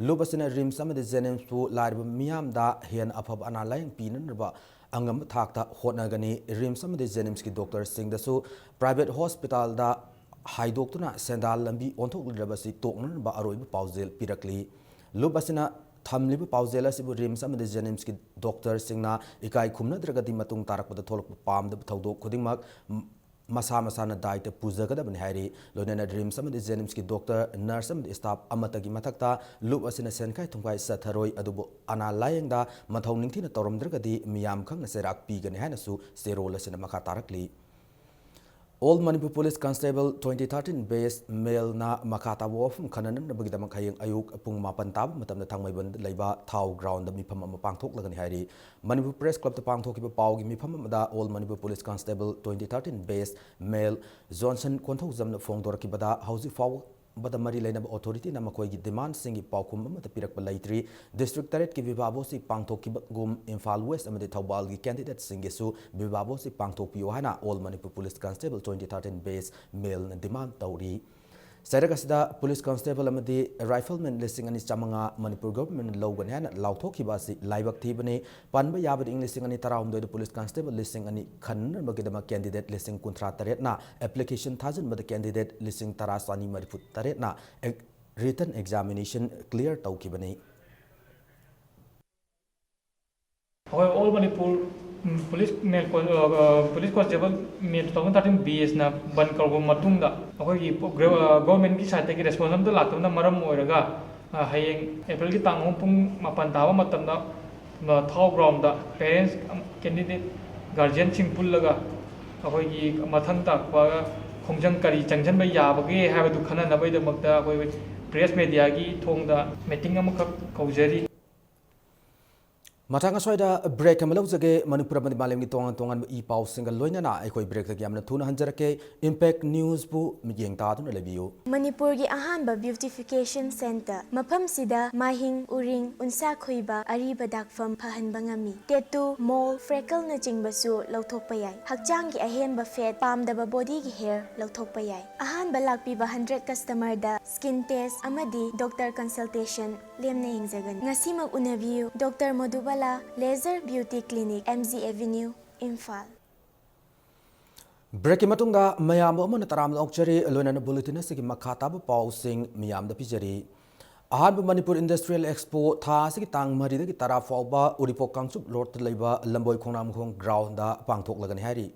ꯂꯨꯞ ꯑꯁꯤꯅ ꯔꯤꯝꯁ ꯑꯃꯗꯤ ꯖꯦꯅꯤꯝꯁꯄꯨ ꯂꯥꯏꯔꯕ ꯃꯤꯌꯥꯝꯗ ꯍꯦꯟꯅ ꯑꯐꯕ ꯑꯅꯥ ꯂꯥꯌꯦꯡ ꯄꯤꯅꯅꯕ ꯑꯉꯝꯕ ꯊꯥꯛꯇ ꯍꯣꯠꯅꯒꯅꯤ꯫ ꯔꯤꯝꯁ ꯑꯃꯗꯤ ꯖꯦꯅꯤꯝꯁꯀꯤ ꯗꯣꯛꯇꯔꯁꯤꯡꯗꯁꯨ ꯄ꯭ꯔꯥꯏꯚꯦꯠ ꯍꯣꯁꯄꯤꯇꯥꯜꯗ ꯍꯥꯏꯗꯣꯛꯇꯨꯅ ꯁꯦꯟꯗꯥꯜ ꯂꯝꯕꯤ ꯑꯣꯟꯊꯣꯛꯂꯨꯗ꯭ꯔꯕꯁꯤ ꯇꯣꯛꯅꯅꯕ ꯑꯔꯣꯏꯕ ꯄꯥꯎꯖꯦꯜ ꯄꯤꯔꯛꯂꯤ꯫ ꯂꯨꯞ ꯑꯁꯤꯅ ꯊꯝꯂꯤꯕ ꯄꯥꯎꯖꯦꯜ ꯑꯁꯤꯕꯨ ꯔꯤꯝꯁ ꯑꯃꯗꯤ ꯖꯦꯅꯤꯝꯁꯀꯤ ꯗꯣꯛꯇꯔꯁꯤꯡꯅ ꯏꯀꯥꯏ ꯈꯨꯝꯅꯗ꯭ꯔꯒꯗꯤ ꯃꯇꯨꯡ ꯇꯥꯔꯛꯄꯗ ꯊꯣꯛꯂꯛꯄ ꯄꯥꯝꯗꯕ ꯊꯧꯗꯣꯛ ꯈꯨꯗꯤꯡꯃꯛ ꯃꯁꯥ ꯃꯁꯥꯅ ꯗꯥꯏꯇ ꯄꯨꯖꯒꯗꯕꯅꯤ ꯍꯥꯏꯔꯤ꯫ ꯂꯣꯏꯅꯅ ꯔꯤꯝꯁ ꯑꯃꯗꯤ ꯖꯦꯅꯤꯝꯁꯀꯤ ꯗꯣꯛꯇꯔ, ꯅꯔꯁ ꯑꯃꯗꯤ ꯁ꯭ꯇꯥꯐ ꯑꯃꯠꯇꯒꯤ ꯃꯊꯛꯇ ꯂꯨꯞ ꯑꯁꯤꯅ ꯁꯦꯟꯈꯥꯏ ꯊꯨꯝꯈꯥꯏ ꯆꯠꯊꯔꯣꯏ, ꯑꯗꯨꯕꯨ ꯑꯅꯥ ꯂꯥꯌꯦꯡꯗ ꯃꯊꯧ ꯅꯤꯡꯊꯤꯅ ꯇꯧꯔꯝꯗ꯭ꯔꯒꯗꯤ ꯃꯤꯌꯥꯝ ꯈꯪꯅ ꯆꯩꯔꯥꯛ ꯄꯤꯒꯅꯤ ꯍꯥꯏꯅꯁꯨ ꯆꯦꯔꯣꯜ ꯑꯁꯤꯅ ꯃꯈꯥ ꯇꯥꯔꯛꯂꯤ꯫ All Manipur Police Constable twenty thirteen batch maleꯅ ꯃꯈꯥ ꯇꯥꯕ ꯋꯥꯐꯝ ꯈꯟꯅꯅꯕꯒꯤꯗꯃꯛ ꯍꯌꯦꯡ ꯑꯌꯨꯛ ꯄꯨꯡ ꯃꯥꯄꯟ ꯇꯥꯕ ꯃꯇꯝꯗ ꯊꯥꯡꯃꯩꯕꯟꯗ ꯂꯩꯕ ꯊꯥꯎ ꯒ꯭ꯔꯥꯎꯟꯗ ꯃꯤꯐꯝ ꯑꯃ ꯄꯥꯡꯊꯣꯛꯂꯒꯅꯤ ꯍꯥꯏꯔꯤ꯫ ꯃꯅꯤꯄꯨꯔ ꯄ꯭ꯔꯦꯁ ꯀ꯭ꯂꯕꯇ ꯄꯥꯡꯊꯣꯛꯈꯤꯕ ꯄꯥꯎꯒꯤ ꯃꯤꯐꯝ ꯑꯃꯗ All Manipur Police Constable twenty thirteen batch male Johnson ꯀꯣꯟꯊꯧꯖꯝꯅ ꯐꯣꯡꯗꯣꯔꯛꯈꯤꯕꯗ ꯍꯧꯖꯤꯛ ꯐꯥꯎꯕꯗ ꯃꯔꯤ ꯂꯩꯅꯕ ꯑꯣꯊꯣꯔꯤꯇꯤꯅ ꯃꯈꯣꯏꯒꯤ ꯗꯤꯃꯥꯟꯁꯤꯡꯒꯤ ꯄꯥꯎꯈꯨꯝ ꯑꯃꯠꯇ ꯄꯤꯔꯛꯄ ꯂꯩꯇ꯭ꯔꯤ꯫ ꯗꯤꯁꯇ꯭ꯔꯤꯛ ꯇꯔꯦꯠꯀꯤ ꯚꯤꯚꯥ ꯚꯣꯠꯁꯤ ꯄꯥꯡꯊꯣꯛꯈꯤꯕꯒꯨꯝ ꯏꯝꯐꯥꯜ ꯋꯦꯁ ꯑꯃꯗꯤ ꯊꯧꯕꯥꯜꯒꯤ ꯀꯦꯟꯗꯤꯗꯦꯠꯁꯤꯡꯒꯤꯁꯨ ꯚꯤꯚꯥ ꯚꯣꯠꯁꯤ ꯄꯥꯡꯊꯣꯛꯄꯤꯌꯨ ꯍꯥꯏꯅ All Manipur Police Constable twenty thirteen batch maleꯅ ꯗꯤꯃꯥꯟ ꯇꯧꯔꯤ꯫ ꯆꯩꯔꯛ ꯑꯁꯤꯗ ꯄꯨꯂꯤꯁ ꯀꯟꯁꯇꯦꯕꯜ ꯑꯃꯗꯤ ꯔꯥꯏꯐꯜꯃꯦꯟ ꯂꯤꯁꯤꯡ ꯑꯅꯤ ꯆꯥꯃꯉꯥ ꯃꯅꯤꯄꯨꯔ ꯒꯚꯔꯟꯃꯦꯟꯠꯅ ꯂꯧꯒꯅꯤ ꯍꯥꯏꯅ ꯂꯥꯎꯊꯣꯛꯈꯤꯕ ꯑꯁꯤ ꯂꯥꯏꯕꯛ ꯊꯤꯕꯅꯤ꯫ ꯄꯟꯕ ꯌꯥꯕꯗ ꯏꯪ ꯂꯤꯁꯤꯡ ꯑꯅꯤ ꯇꯔꯥꯍꯨꯝꯗꯣꯏꯗ ꯄꯨꯂꯤꯁ ꯀꯟꯁꯇꯦꯕꯜ ꯂꯤꯁꯤꯡ ꯑꯅꯤ ꯈꯟꯅꯅꯕꯒꯤꯗꯃꯛ ꯀꯦꯟꯗꯤꯗꯦꯠ ꯂꯤꯁꯤꯡ ꯀꯨꯟꯊ꯭ꯔꯥ ꯇꯔꯦꯠꯅ ꯑꯦꯄ꯭ꯂꯤꯀꯦꯁꯟ ꯊꯥꯖꯤꯟꯕꯗ ꯀꯦꯟꯗꯤꯗꯦꯠ ꯂꯤꯁꯤꯡ ꯇꯔꯥ ꯆꯥꯅꯤ ꯃꯔꯤꯐꯨ ꯇꯔꯦꯠꯅ ꯑꯦꯛ-, ꯔꯤꯇꯟ ꯑꯦꯛꯖꯥꯃꯤꯅꯦꯁꯟ ꯀ꯭ꯂꯤꯌꯥꯔ ꯇꯧꯈꯤꯕꯅꯤ꯫ ꯑꯩꯈꯣꯏ ꯑꯣꯜ ꯃꯅꯤꯄꯨꯔ, ꯎꯝ, ꯄꯨꯂꯤꯁ ꯃꯦꯜ ꯀꯣꯟ-, ꯑ, ꯑ, ꯄꯨꯂꯤꯁ ꯀꯣꯟꯁꯇꯦꯕꯜ ꯃꯦ two thousand thirteen batchꯅ ꯕꯟ ꯀꯧꯔꯕ ꯃꯇꯨꯡꯗ ꯑꯩꯈꯣꯏꯒꯤ ꯄꯣ-, ꯒ꯭ꯔ-, ꯑ, ꯒꯣꯔꯃꯦꯟꯒꯤ ꯁꯥꯏꯠꯇꯒꯤ ꯔꯦꯁꯄꯣꯟꯁ ꯑꯝꯇ ꯂꯥꯛꯇꯕꯅ ꯃꯔꯝ ꯑꯣꯏꯔꯒ, ꯑ, ꯍꯌꯦꯡ ꯑꯦꯄ꯭ꯔꯤꯜꯒꯤ ꯇꯥꯡ ꯑꯍꯨꯝ ꯄꯨꯡ ꯃꯥꯄꯟ ꯇꯥꯕ ꯃꯇꯝꯗ, ꯑ, ꯊꯥꯎ ꯒ꯭ꯔꯥꯎꯟꯗ ꯄꯦꯔꯦꯟꯁ, ꯀꯦꯟꯗꯤꯗꯦꯠ, ꯒꯥꯔꯖꯤꯌꯟꯁꯤꯡ ꯄꯨꯜꯂꯒ ꯑꯩꯈꯣꯏꯒꯤ ꯃꯊꯪ ꯇꯥꯔꯛꯄ ꯈꯣꯡꯖꯪ ꯀꯔꯤ ꯆꯪꯁꯤꯟꯕ ꯌꯥꯕꯒꯦ ꯍꯥꯏꯕꯗꯨ ꯈꯟꯅꯅꯕꯒꯤꯗꯃꯛꯇ ꯑꯩꯈꯣꯏ Press mediaꯒꯤ ꯊꯣꯡꯗ meeting ꯑꯃꯈꯛ ꯀꯧꯖꯔꯤ꯫ ꯃꯊꯪ ꯑꯁ꯭ꯋꯥꯏꯗ break ꯑꯃ ꯂꯧꯖꯒꯦ꯫ ꯃꯅꯤꯄꯨꯔ ꯑꯃꯗꯤ ꯃꯥꯂꯦꯝꯒꯤ ꯇꯣꯉꯥꯟ ꯇꯣꯉꯥꯟꯕ ꯏ ꯄꯥꯎꯁꯤꯡꯒ ꯂꯣꯏꯅꯅ ꯑꯩꯈꯣꯏ breakꯇꯒꯤ ꯌꯥꯝꯅ ꯊꯨꯅ ꯍꯟꯖꯔꯛꯀꯦ꯫ Impact Newsꯄꯨ ꯃꯤꯠꯌꯦꯡ ꯇꯥꯗꯨꯅ ꯂꯩꯕꯤꯌꯨ꯫ ꯃꯅꯤꯄꯨꯔꯒꯤ ꯑꯍꯥꯟꯕ beautification centre꯫ ꯃꯐꯝꯁꯤꯗ ꯃꯥꯏꯍꯤꯡ, ꯎꯔꯤꯡ, ꯎꯟꯁꯥ ꯈꯣꯏꯕ, ꯑꯔꯤꯕ ꯗꯥꯛꯐꯝ ꯐꯍꯟꯕ ꯉꯝꯃꯤ꯫ Tattoo, mole, freckleꯅꯆꯤꯡꯕꯁꯨ ꯂꯧꯊꯣꯛꯄ ꯌꯥꯏ꯫ ꯍꯛꯆꯥꯡꯒꯤ ꯑꯍꯦꯟꯕ fat, ꯄꯥꯝꯗꯕ bodyꯒꯤ hair ꯂꯧꯊꯣꯛꯄ ꯌꯥꯏ꯫ ꯑꯍꯥꯟꯕ ꯂꯥꯛꯄꯤꯕ hundred customerꯗ skin test ꯑꯃꯗꯤ doctor consultation ꯂꯦꯝꯅ ꯌꯦꯡꯖꯒꯅꯤ꯫ ꯉꯁꯤꯃꯛ ꯎꯅꯕꯤꯌꯨ꯫ Doctor ꯃꯣꯗꯨꯕꯥꯂꯥ Laser Beauty Clinic, M G Avenue, Imphal. Breakꯀꯤ ꯃꯇꯨꯡꯗ ꯃꯌꯥꯝꯕꯨ ꯑꯃꯨꯛ ꯍꯟꯅ ꯇꯔꯥꯝꯅ ꯑꯣꯛꯆꯔꯤ꯫ ꯂꯣꯏꯅꯅ bulletin ꯑꯁꯤꯒꯤ ꯃꯈꯥ ꯇꯥꯕ ꯄꯥꯎꯁꯤꯡ ꯃꯤꯌꯥꯝꯗ ꯄꯤꯖꯔꯤ꯫ ꯑꯍꯥꯟꯕ ꯃꯅꯤꯄꯨꯔ Industrial Expo ꯊꯥ ꯑꯁꯤꯒꯤ ꯇꯥꯡ ꯃꯔꯤꯗꯒꯤ ꯇꯔꯥ ꯐꯥꯎꯕ ꯎꯔꯤꯄꯣꯛ ꯀꯥꯡꯆꯨꯞ ꯔꯣꯗꯇ ꯂꯩꯕ ꯂꯝꯕꯣꯏ ꯈꯣꯡꯅꯥꯡꯃꯈꯣꯡ groundꯗ ꯄꯥꯡꯊꯣꯛꯂꯒꯅꯤ ꯍꯥꯏꯔꯤ꯫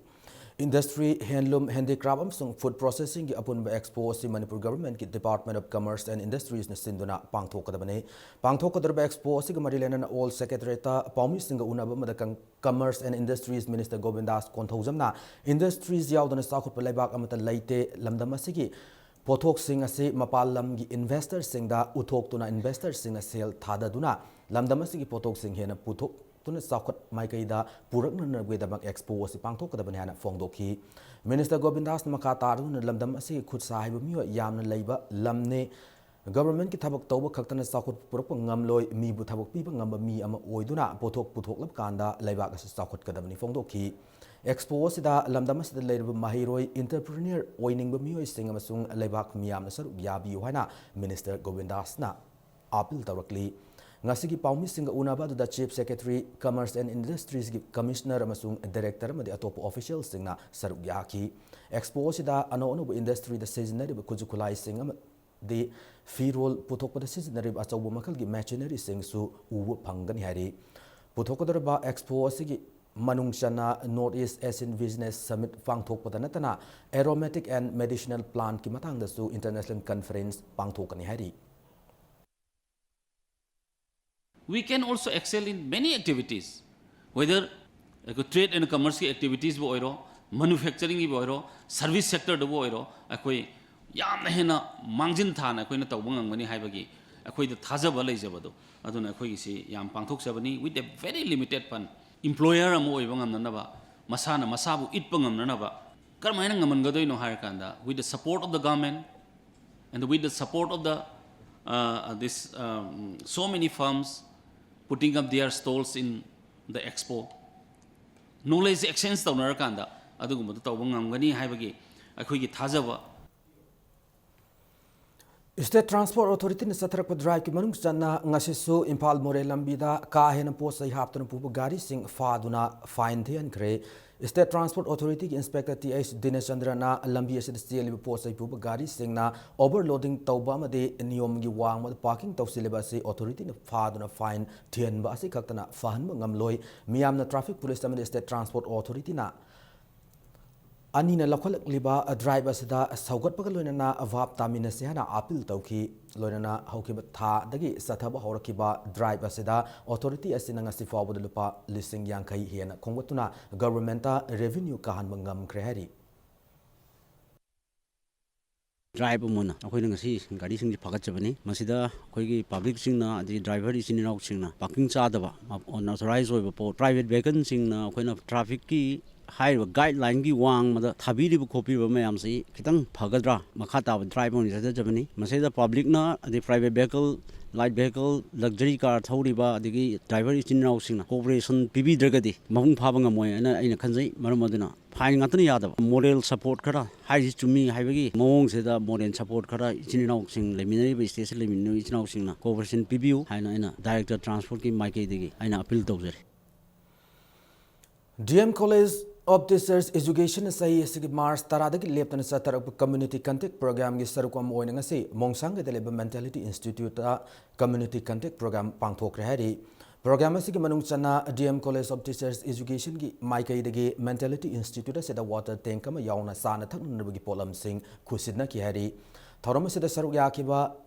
Industry, handloom, handicraft ꯑꯃꯁꯨꯡ food processingꯒꯤ ꯑꯄꯨꯟꯕ expo ꯑꯁꯤ Manipur governmentꯀꯤ Department of Commerce and Industriesꯅ ꯁꯤꯟꯗꯨꯅ ꯄꯥꯡꯊꯣꯛꯀꯗꯕꯅꯤ꯫ ꯄꯥꯡꯊꯣꯛꯀꯗꯧꯔꯤꯕ expo ꯑꯁꯤꯒ ꯃꯔꯤ ꯂꯩꯅꯅ Old Secretariatꯇ ꯄꯥꯎꯃꯤꯁꯤꯡꯒ ꯎꯅꯕ ꯑꯃꯗ ꯀꯪ-, Commerce and Industries Minister ꯒꯣꯕꯤꯟꯗꯥꯁ ꯀꯣꯟꯊꯧꯖꯝꯅ industries ꯌꯥꯎꯗꯅ ꯆꯥꯎꯈꯠꯄ ꯂꯩꯕꯥꯛ ꯑꯃꯠꯇ ꯂꯩꯇꯦ, ꯂꯝꯗꯝ ꯑꯁꯤꯒꯤ ꯄꯣꯠꯊꯣꯛꯁꯤꯡ ꯑꯁꯤ ꯃꯄꯥꯟ ꯂꯝꯒꯤ investorꯁꯤꯡꯗ ꯎꯠꯊꯣꯛꯇꯨꯅ investorꯁꯤꯡꯅ ꯁꯦꯜ ꯊꯥꯗꯗꯨꯅ ꯂꯝꯗꯝ ꯑꯁꯤꯒꯤ ꯄꯣꯠꯊꯣꯛꯁꯤꯡ ꯍꯦꯟꯅ ꯄꯨꯊꯣꯛꯇꯨꯅ ꯆꯥꯎꯈꯠ ꯃꯥꯏꯀꯩꯗ ꯄꯨꯔꯛꯅꯅꯕꯒꯤꯗꯃꯛ expo ꯑꯁꯤ ꯄꯥꯡꯊꯣꯛꯀꯗꯕꯅꯤ ꯍꯥꯏꯅ ꯐꯣꯡꯗꯣꯛꯈꯤ꯫ Minister ꯒꯣꯕꯤꯟꯗꯥꯁꯅ ꯃꯈꯥ ꯇꯥꯗꯨꯅ ꯂꯝꯗꯝ ꯑꯁꯤꯒꯤ ꯈꯨꯠ ꯁꯥ ꯍꯩꯕ ꯃꯤꯑꯣꯏ ꯌꯥꯝꯅ ꯂꯩꯕ ꯂꯝꯅꯤ, governmentꯀꯤ ꯊꯕꯛ ꯇꯧꯕ ꯈꯛꯇꯅ ꯆꯥꯎꯈꯠꯄ ꯄꯨꯔꯛꯄ ꯉꯝꯂꯣꯏ, ꯃꯤꯕꯨ ꯊꯕꯛ ꯄꯤꯕ ꯉꯝꯕ ꯃꯤ ꯑꯃ ꯑꯣꯏꯗꯨꯅ ꯄꯣꯠꯊꯣꯛ ꯄꯨꯊꯣꯛꯂꯕ ꯀꯥꯟꯗ ꯂꯩꯕꯥꯛ ꯑꯁꯤ ꯆꯥꯎꯈꯠꯀꯗꯕꯅꯤ ꯐꯣꯡꯗꯣꯛꯈꯤ꯫ Expo ꯑꯁꯤꯗ ꯂꯝꯗꯝ ꯑꯁꯤꯗ ꯂꯩꯔꯕ ꯃꯍꯩꯔꯣꯏ, entrepreneur ꯑꯣꯏꯅꯤꯡꯕ ꯃꯤꯑꯣꯏꯁꯤꯡ ꯑꯃꯁꯨꯡ ꯂꯩꯕꯥꯛ ꯃꯤꯌꯥꯝꯅ ꯁꯔꯨꯛ ꯌꯥꯕꯤꯌꯨ ꯍꯥꯏꯅ Minister ꯒꯣꯕꯤꯟꯗꯥꯁꯅ appeal ꯇꯧꯔꯛꯂꯤ꯫ ꯉꯁꯤꯒꯤ ꯄꯥꯎꯃꯤꯁꯤꯡꯒ ꯎꯅꯕ ꯑꯗꯨꯗ Chief Secretary, Commerce and Industriesꯀꯤ Commissioner ꯑꯃꯁꯨꯡ Director ꯑꯃꯗꯤ ꯑꯇꯣꯞꯄ officialꯁꯤꯡꯅ ꯁꯔꯨꯛ ꯌꯥꯈꯤ꯫ Expo ꯑꯁꯤꯗ ꯑꯅꯧ ꯑꯅꯧꯕ industryꯗ ꯁꯤꯖꯤꯟꯅꯔꯤꯕ ꯈꯨꯠꯁꯨ ꯈꯨꯠꯂꯥꯏꯁꯤꯡ ꯑꯃ ꯗꯤ ꯐꯤꯔꯣꯜ ꯄꯨꯊꯣꯛꯄꯗ ꯁꯤꯖꯤꯟꯅꯔꯤꯕ ꯑꯆꯧꯕ ꯃꯈꯜꯒꯤ machineryꯁꯤꯡꯁꯨ ꯎꯕ ꯐꯪꯒꯅꯤ ꯍꯥꯏꯔꯤ꯫ ꯄꯨꯊꯣꯛꯀꯗꯧꯔꯤꯕ expo ꯑꯁꯤꯒꯤ ꯃꯅꯨꯡ ꯆꯟꯅ North East Asian Business Summit ꯄꯥꯡꯊꯣꯛꯄꯗ ꯅꯠꯇꯅ aromatic and medicinal plantꯀꯤ ꯃꯇꯥꯡꯗꯁꯨ international conference ꯄꯥꯡꯊꯣꯛꯀꯅꯤ ꯍꯥꯏꯔꯤ꯫ We can also excel in many activities, whether ꯑꯩꯈꯣꯏ trade and commerceꯀꯤ activitiesꯕꯨ ꯑꯣꯏꯔꯣ, manufacturingꯒꯤꯕꯨ ꯑꯣꯏꯔꯣ, service sectorꯗꯕꯨ ꯑꯣꯏꯔꯣ, ꯑꯩꯈꯣꯏ ꯌꯥꯝꯅ ꯍꯦꯟꯅ ꯃꯥꯡꯖꯤꯟ ꯊꯥꯅ ꯑꯩꯈꯣꯏꯅ ꯇꯧꯕ ꯉꯝꯒꯅꯤ ꯍꯥꯏꯕꯒꯤ ꯑꯩꯈꯣꯏꯗ ꯊꯥꯖꯕ ꯂꯩꯖꯕꯗꯣ, ꯑꯗꯨꯅ ꯑꯩꯈꯣꯏꯒꯤꯁꯤ ꯌꯥꯝ ꯄꯥꯡꯊꯣꯛꯆꯕꯅꯤ꯫ With a very limited fund, employer ꯑꯃ ꯑꯣꯏꯕ ꯉꯝꯅꯅꯕ, ꯃꯁꯥꯅ ꯃꯁꯥꯕꯨ ꯏꯠꯄ ꯉꯝꯅꯅꯕ ꯀꯔꯝꯍꯥꯏꯅ ꯉꯝꯍꯟꯒꯗꯣꯏꯅꯣ ꯍꯥꯏꯔꯀꯥꯟꯗ, with the support of the government and with the support of the, uh, this, um, so many firms putting up their stalls in the expo, knowledge exchange ꯇꯧꯅꯔꯀꯥꯟꯗ ꯑꯗꯨꯒꯨꯝꯕꯗꯨ ꯇꯧꯕ ꯉꯝꯒꯅꯤ ꯍꯥꯏꯕꯒꯤ ꯑꯩꯈꯣꯏꯒꯤ ꯊꯥꯖꯕ꯫ State Transport Authority ꯅ ꯆꯠꯊꯔꯛꯄ drive ꯀꯤ ꯃꯅꯨꯡ ꯆꯟꯅ ꯉꯁꯤꯁꯨ ꯏꯝꯐꯥꯜ ꯃꯣꯔꯦ ꯂꯝꯕꯤꯗ ꯀꯥ ꯍꯦꯟꯅ ꯄꯣꯠ ꯆꯩ ꯍꯥꯞꯇꯨꯅ ꯄꯨꯕ ꯒꯥꯔꯤꯁꯤꯡ ꯐꯥꯗꯨꯅ fine ꯊꯤꯍꯟꯈ꯭ꯔꯦ꯫ State Transport Authority ꯒꯤ Inspector ꯇꯤ ꯑꯩꯆ ꯗꯤꯅꯦꯁꯆꯟꯗ꯭ꯔꯅ ꯂꯝꯕꯤ ꯑꯁꯤꯗ ꯆꯦꯜꯂꯤꯕ ꯄꯣꯠ ꯆꯩ ꯄꯨꯕ ꯒꯥꯔꯤꯁꯤꯡꯅ overloading ꯇꯧꯕ ꯑꯃꯗꯤ ꯅꯤꯌꯣꯝꯒꯤ ꯋꯥꯡꯃꯗ parking ꯇꯧꯁꯤꯜꯂꯤꯕ ꯑꯁꯤ authority ꯅ ꯐꯥꯗꯨꯅ fine ꯊꯤꯍꯟꯕ ꯑꯁꯤ ꯈꯛꯇꯅ ꯐꯍꯟꯕ ꯉꯝꯂꯣꯏ꯫ ꯃꯤꯌꯥꯝꯅ Traffic Police ꯑꯃꯗꯤ State Transport Authority ꯅ ꯑꯅꯤꯅ ꯂꯧꯈꯠꯂꯛꯂꯤꯕ drive ꯑꯁꯤꯗ ꯁꯧꯒꯠꯄꯒ ꯂꯣꯏꯅꯅ ꯚꯥꯞ ꯇꯥꯃꯤꯟꯅꯁꯤ ꯍꯥꯏꯅ appeal ꯇꯧꯈꯤ꯫ ꯂꯣꯏꯅꯅ ꯍꯧꯈꯤꯕ ꯊꯥꯗꯒꯤ ꯆꯠꯊꯕ ꯍꯧꯔꯛꯈꯤꯕ drive ꯑꯁꯤꯗ authority ꯑꯁꯤꯅ ꯉꯁꯤ ꯐꯥꯎꯕꯗ ꯂꯨꯄꯥ ꯂꯤꯁꯤꯡ ꯌꯥꯡꯈꯩ ꯍꯦꯟꯅ ꯈꯣꯝꯒꯠꯇꯨꯅ government ꯇ revenue ꯀꯥꯍꯟꯕ ꯉꯝꯈ꯭ꯔꯦ ꯍꯥꯏꯔꯤ꯫ Drive ꯑꯃ ꯑꯣꯏꯅ ꯑꯩꯈꯣꯏꯅ ꯉꯁꯤ ꯒꯥꯔꯤꯁꯤꯡꯁꯤ ꯐꯥꯒꯠꯆꯕꯅꯤ꯫ ꯃꯁꯤꯗ ꯑꯩꯈꯣꯏꯒꯤ public ꯁꯤꯡꯅ, ꯑꯗꯒꯤ driver ꯏꯆꯤꯟ ꯏꯅꯥꯎꯁꯤꯡꯅ parking ꯆꯥꯗꯕ, unauthorized ꯑꯣꯏꯕ ꯄꯣꯠ, private vehicle ꯁꯤꯡꯅ ꯑꯩꯈꯣꯏꯅ traffic ꯀꯤ ꯍꯥꯏꯔꯤꯕ guideline ꯒꯤ ꯋꯥꯡꯃꯗ ꯊꯥꯕꯤꯔꯤꯕ ꯈꯣꯠꯄꯤꯕ ꯃꯌꯥꯝꯁꯤ ꯈꯤꯇꯪ ꯐꯒꯗ꯭ꯔꯥ, ꯃꯈꯥ ꯇꯥꯕ drive ꯑꯣꯏꯅ ꯆꯠꯊꯖꯕꯅꯤ꯫ ꯃꯁꯤꯗ public ꯅ, ꯑꯗꯩ private vehicle, light vehicle, luxury car ꯊꯧꯔꯤꯕ, ꯑꯗꯒꯤ driver ꯏꯆꯤꯟ ꯏꯅꯥꯎꯁꯤꯡꯅ cooperation ꯄꯤꯕꯤꯗ꯭ꯔꯒꯗꯤ ꯃꯄꯨꯡ ꯐꯥꯕ ꯉꯝꯃꯣꯏ ꯍꯥꯏꯅ ꯑꯩꯅ ꯈꯟꯖꯩ꯫ ꯃꯔꯝ ꯑꯗꯨꯅ fine ꯉꯥꯛꯇꯅ ꯌꯥꯗꯕ, moral support ꯈꯔ, ꯍꯥꯏꯔꯤꯁꯤ ꯆꯨꯝꯃꯤ ꯍꯥꯏꯕꯒꯤ ꯃꯑꯣꯡꯁꯤꯗ moral support ꯈꯔ, ꯏꯆꯤꯟ ꯏꯅꯥꯎꯁꯤꯡ, ꯂꯩꯃꯤꯟꯅꯔꯤꯕ state ꯁꯤꯗ ꯂꯩꯃꯤꯟꯅꯔꯤꯕ ꯏꯆꯤꯟ ꯏꯅꯥꯎꯁꯤꯡꯅ cooperation ꯄꯤꯕꯤꯌꯨ ꯍꯥꯏꯅ ꯑꯩꯅ Director Transport ꯀꯤ ꯃꯥꯏꯀꯩꯗꯒꯤ ꯑꯩꯅ appeal ꯇꯧꯖꯔꯤ꯫ D M College of Teachers Education ꯅ ꯆꯍꯤ ꯑꯁꯤꯒꯤ March ꯇꯔꯥꯗꯒꯤ ꯂꯦꯞꯇꯅ ꯆꯠꯊꯔꯛꯄ Community Contact Program ꯒꯤ ꯁꯔꯨꯛ ꯑꯃ ꯑꯣꯏꯅ ꯉꯁꯤ ꯃꯣꯡꯁꯥꯡꯒꯩꯗ ꯂꯩꯕ Mentality Institute ꯇ Community Contact Program ꯄꯥꯡꯊꯣꯛꯈ꯭ꯔꯦ ꯍꯥꯏꯔꯤ꯫ Program ꯑꯁꯤꯒꯤ ꯃꯅꯨꯡ ꯆꯟꯅ D M College of Teachers Education ꯒꯤ ꯃꯥꯏꯀꯩꯗꯒꯤ Mentality Institute ꯑꯁꯤꯗ water tank ꯑꯃ ꯌꯥꯎꯅ ꯆꯥꯅ ꯊꯛꯅꯅꯕꯒꯤ ꯄꯣꯠꯂꯝꯁꯤꯡ ꯈꯨꯠꯁꯤꯟꯅꯈꯤ ꯍꯥꯏꯔꯤ꯫ ꯊꯧꯔꯝ ꯑꯁꯤꯗ ꯁꯔꯨꯛ ꯌꯥꯈꯤꯕ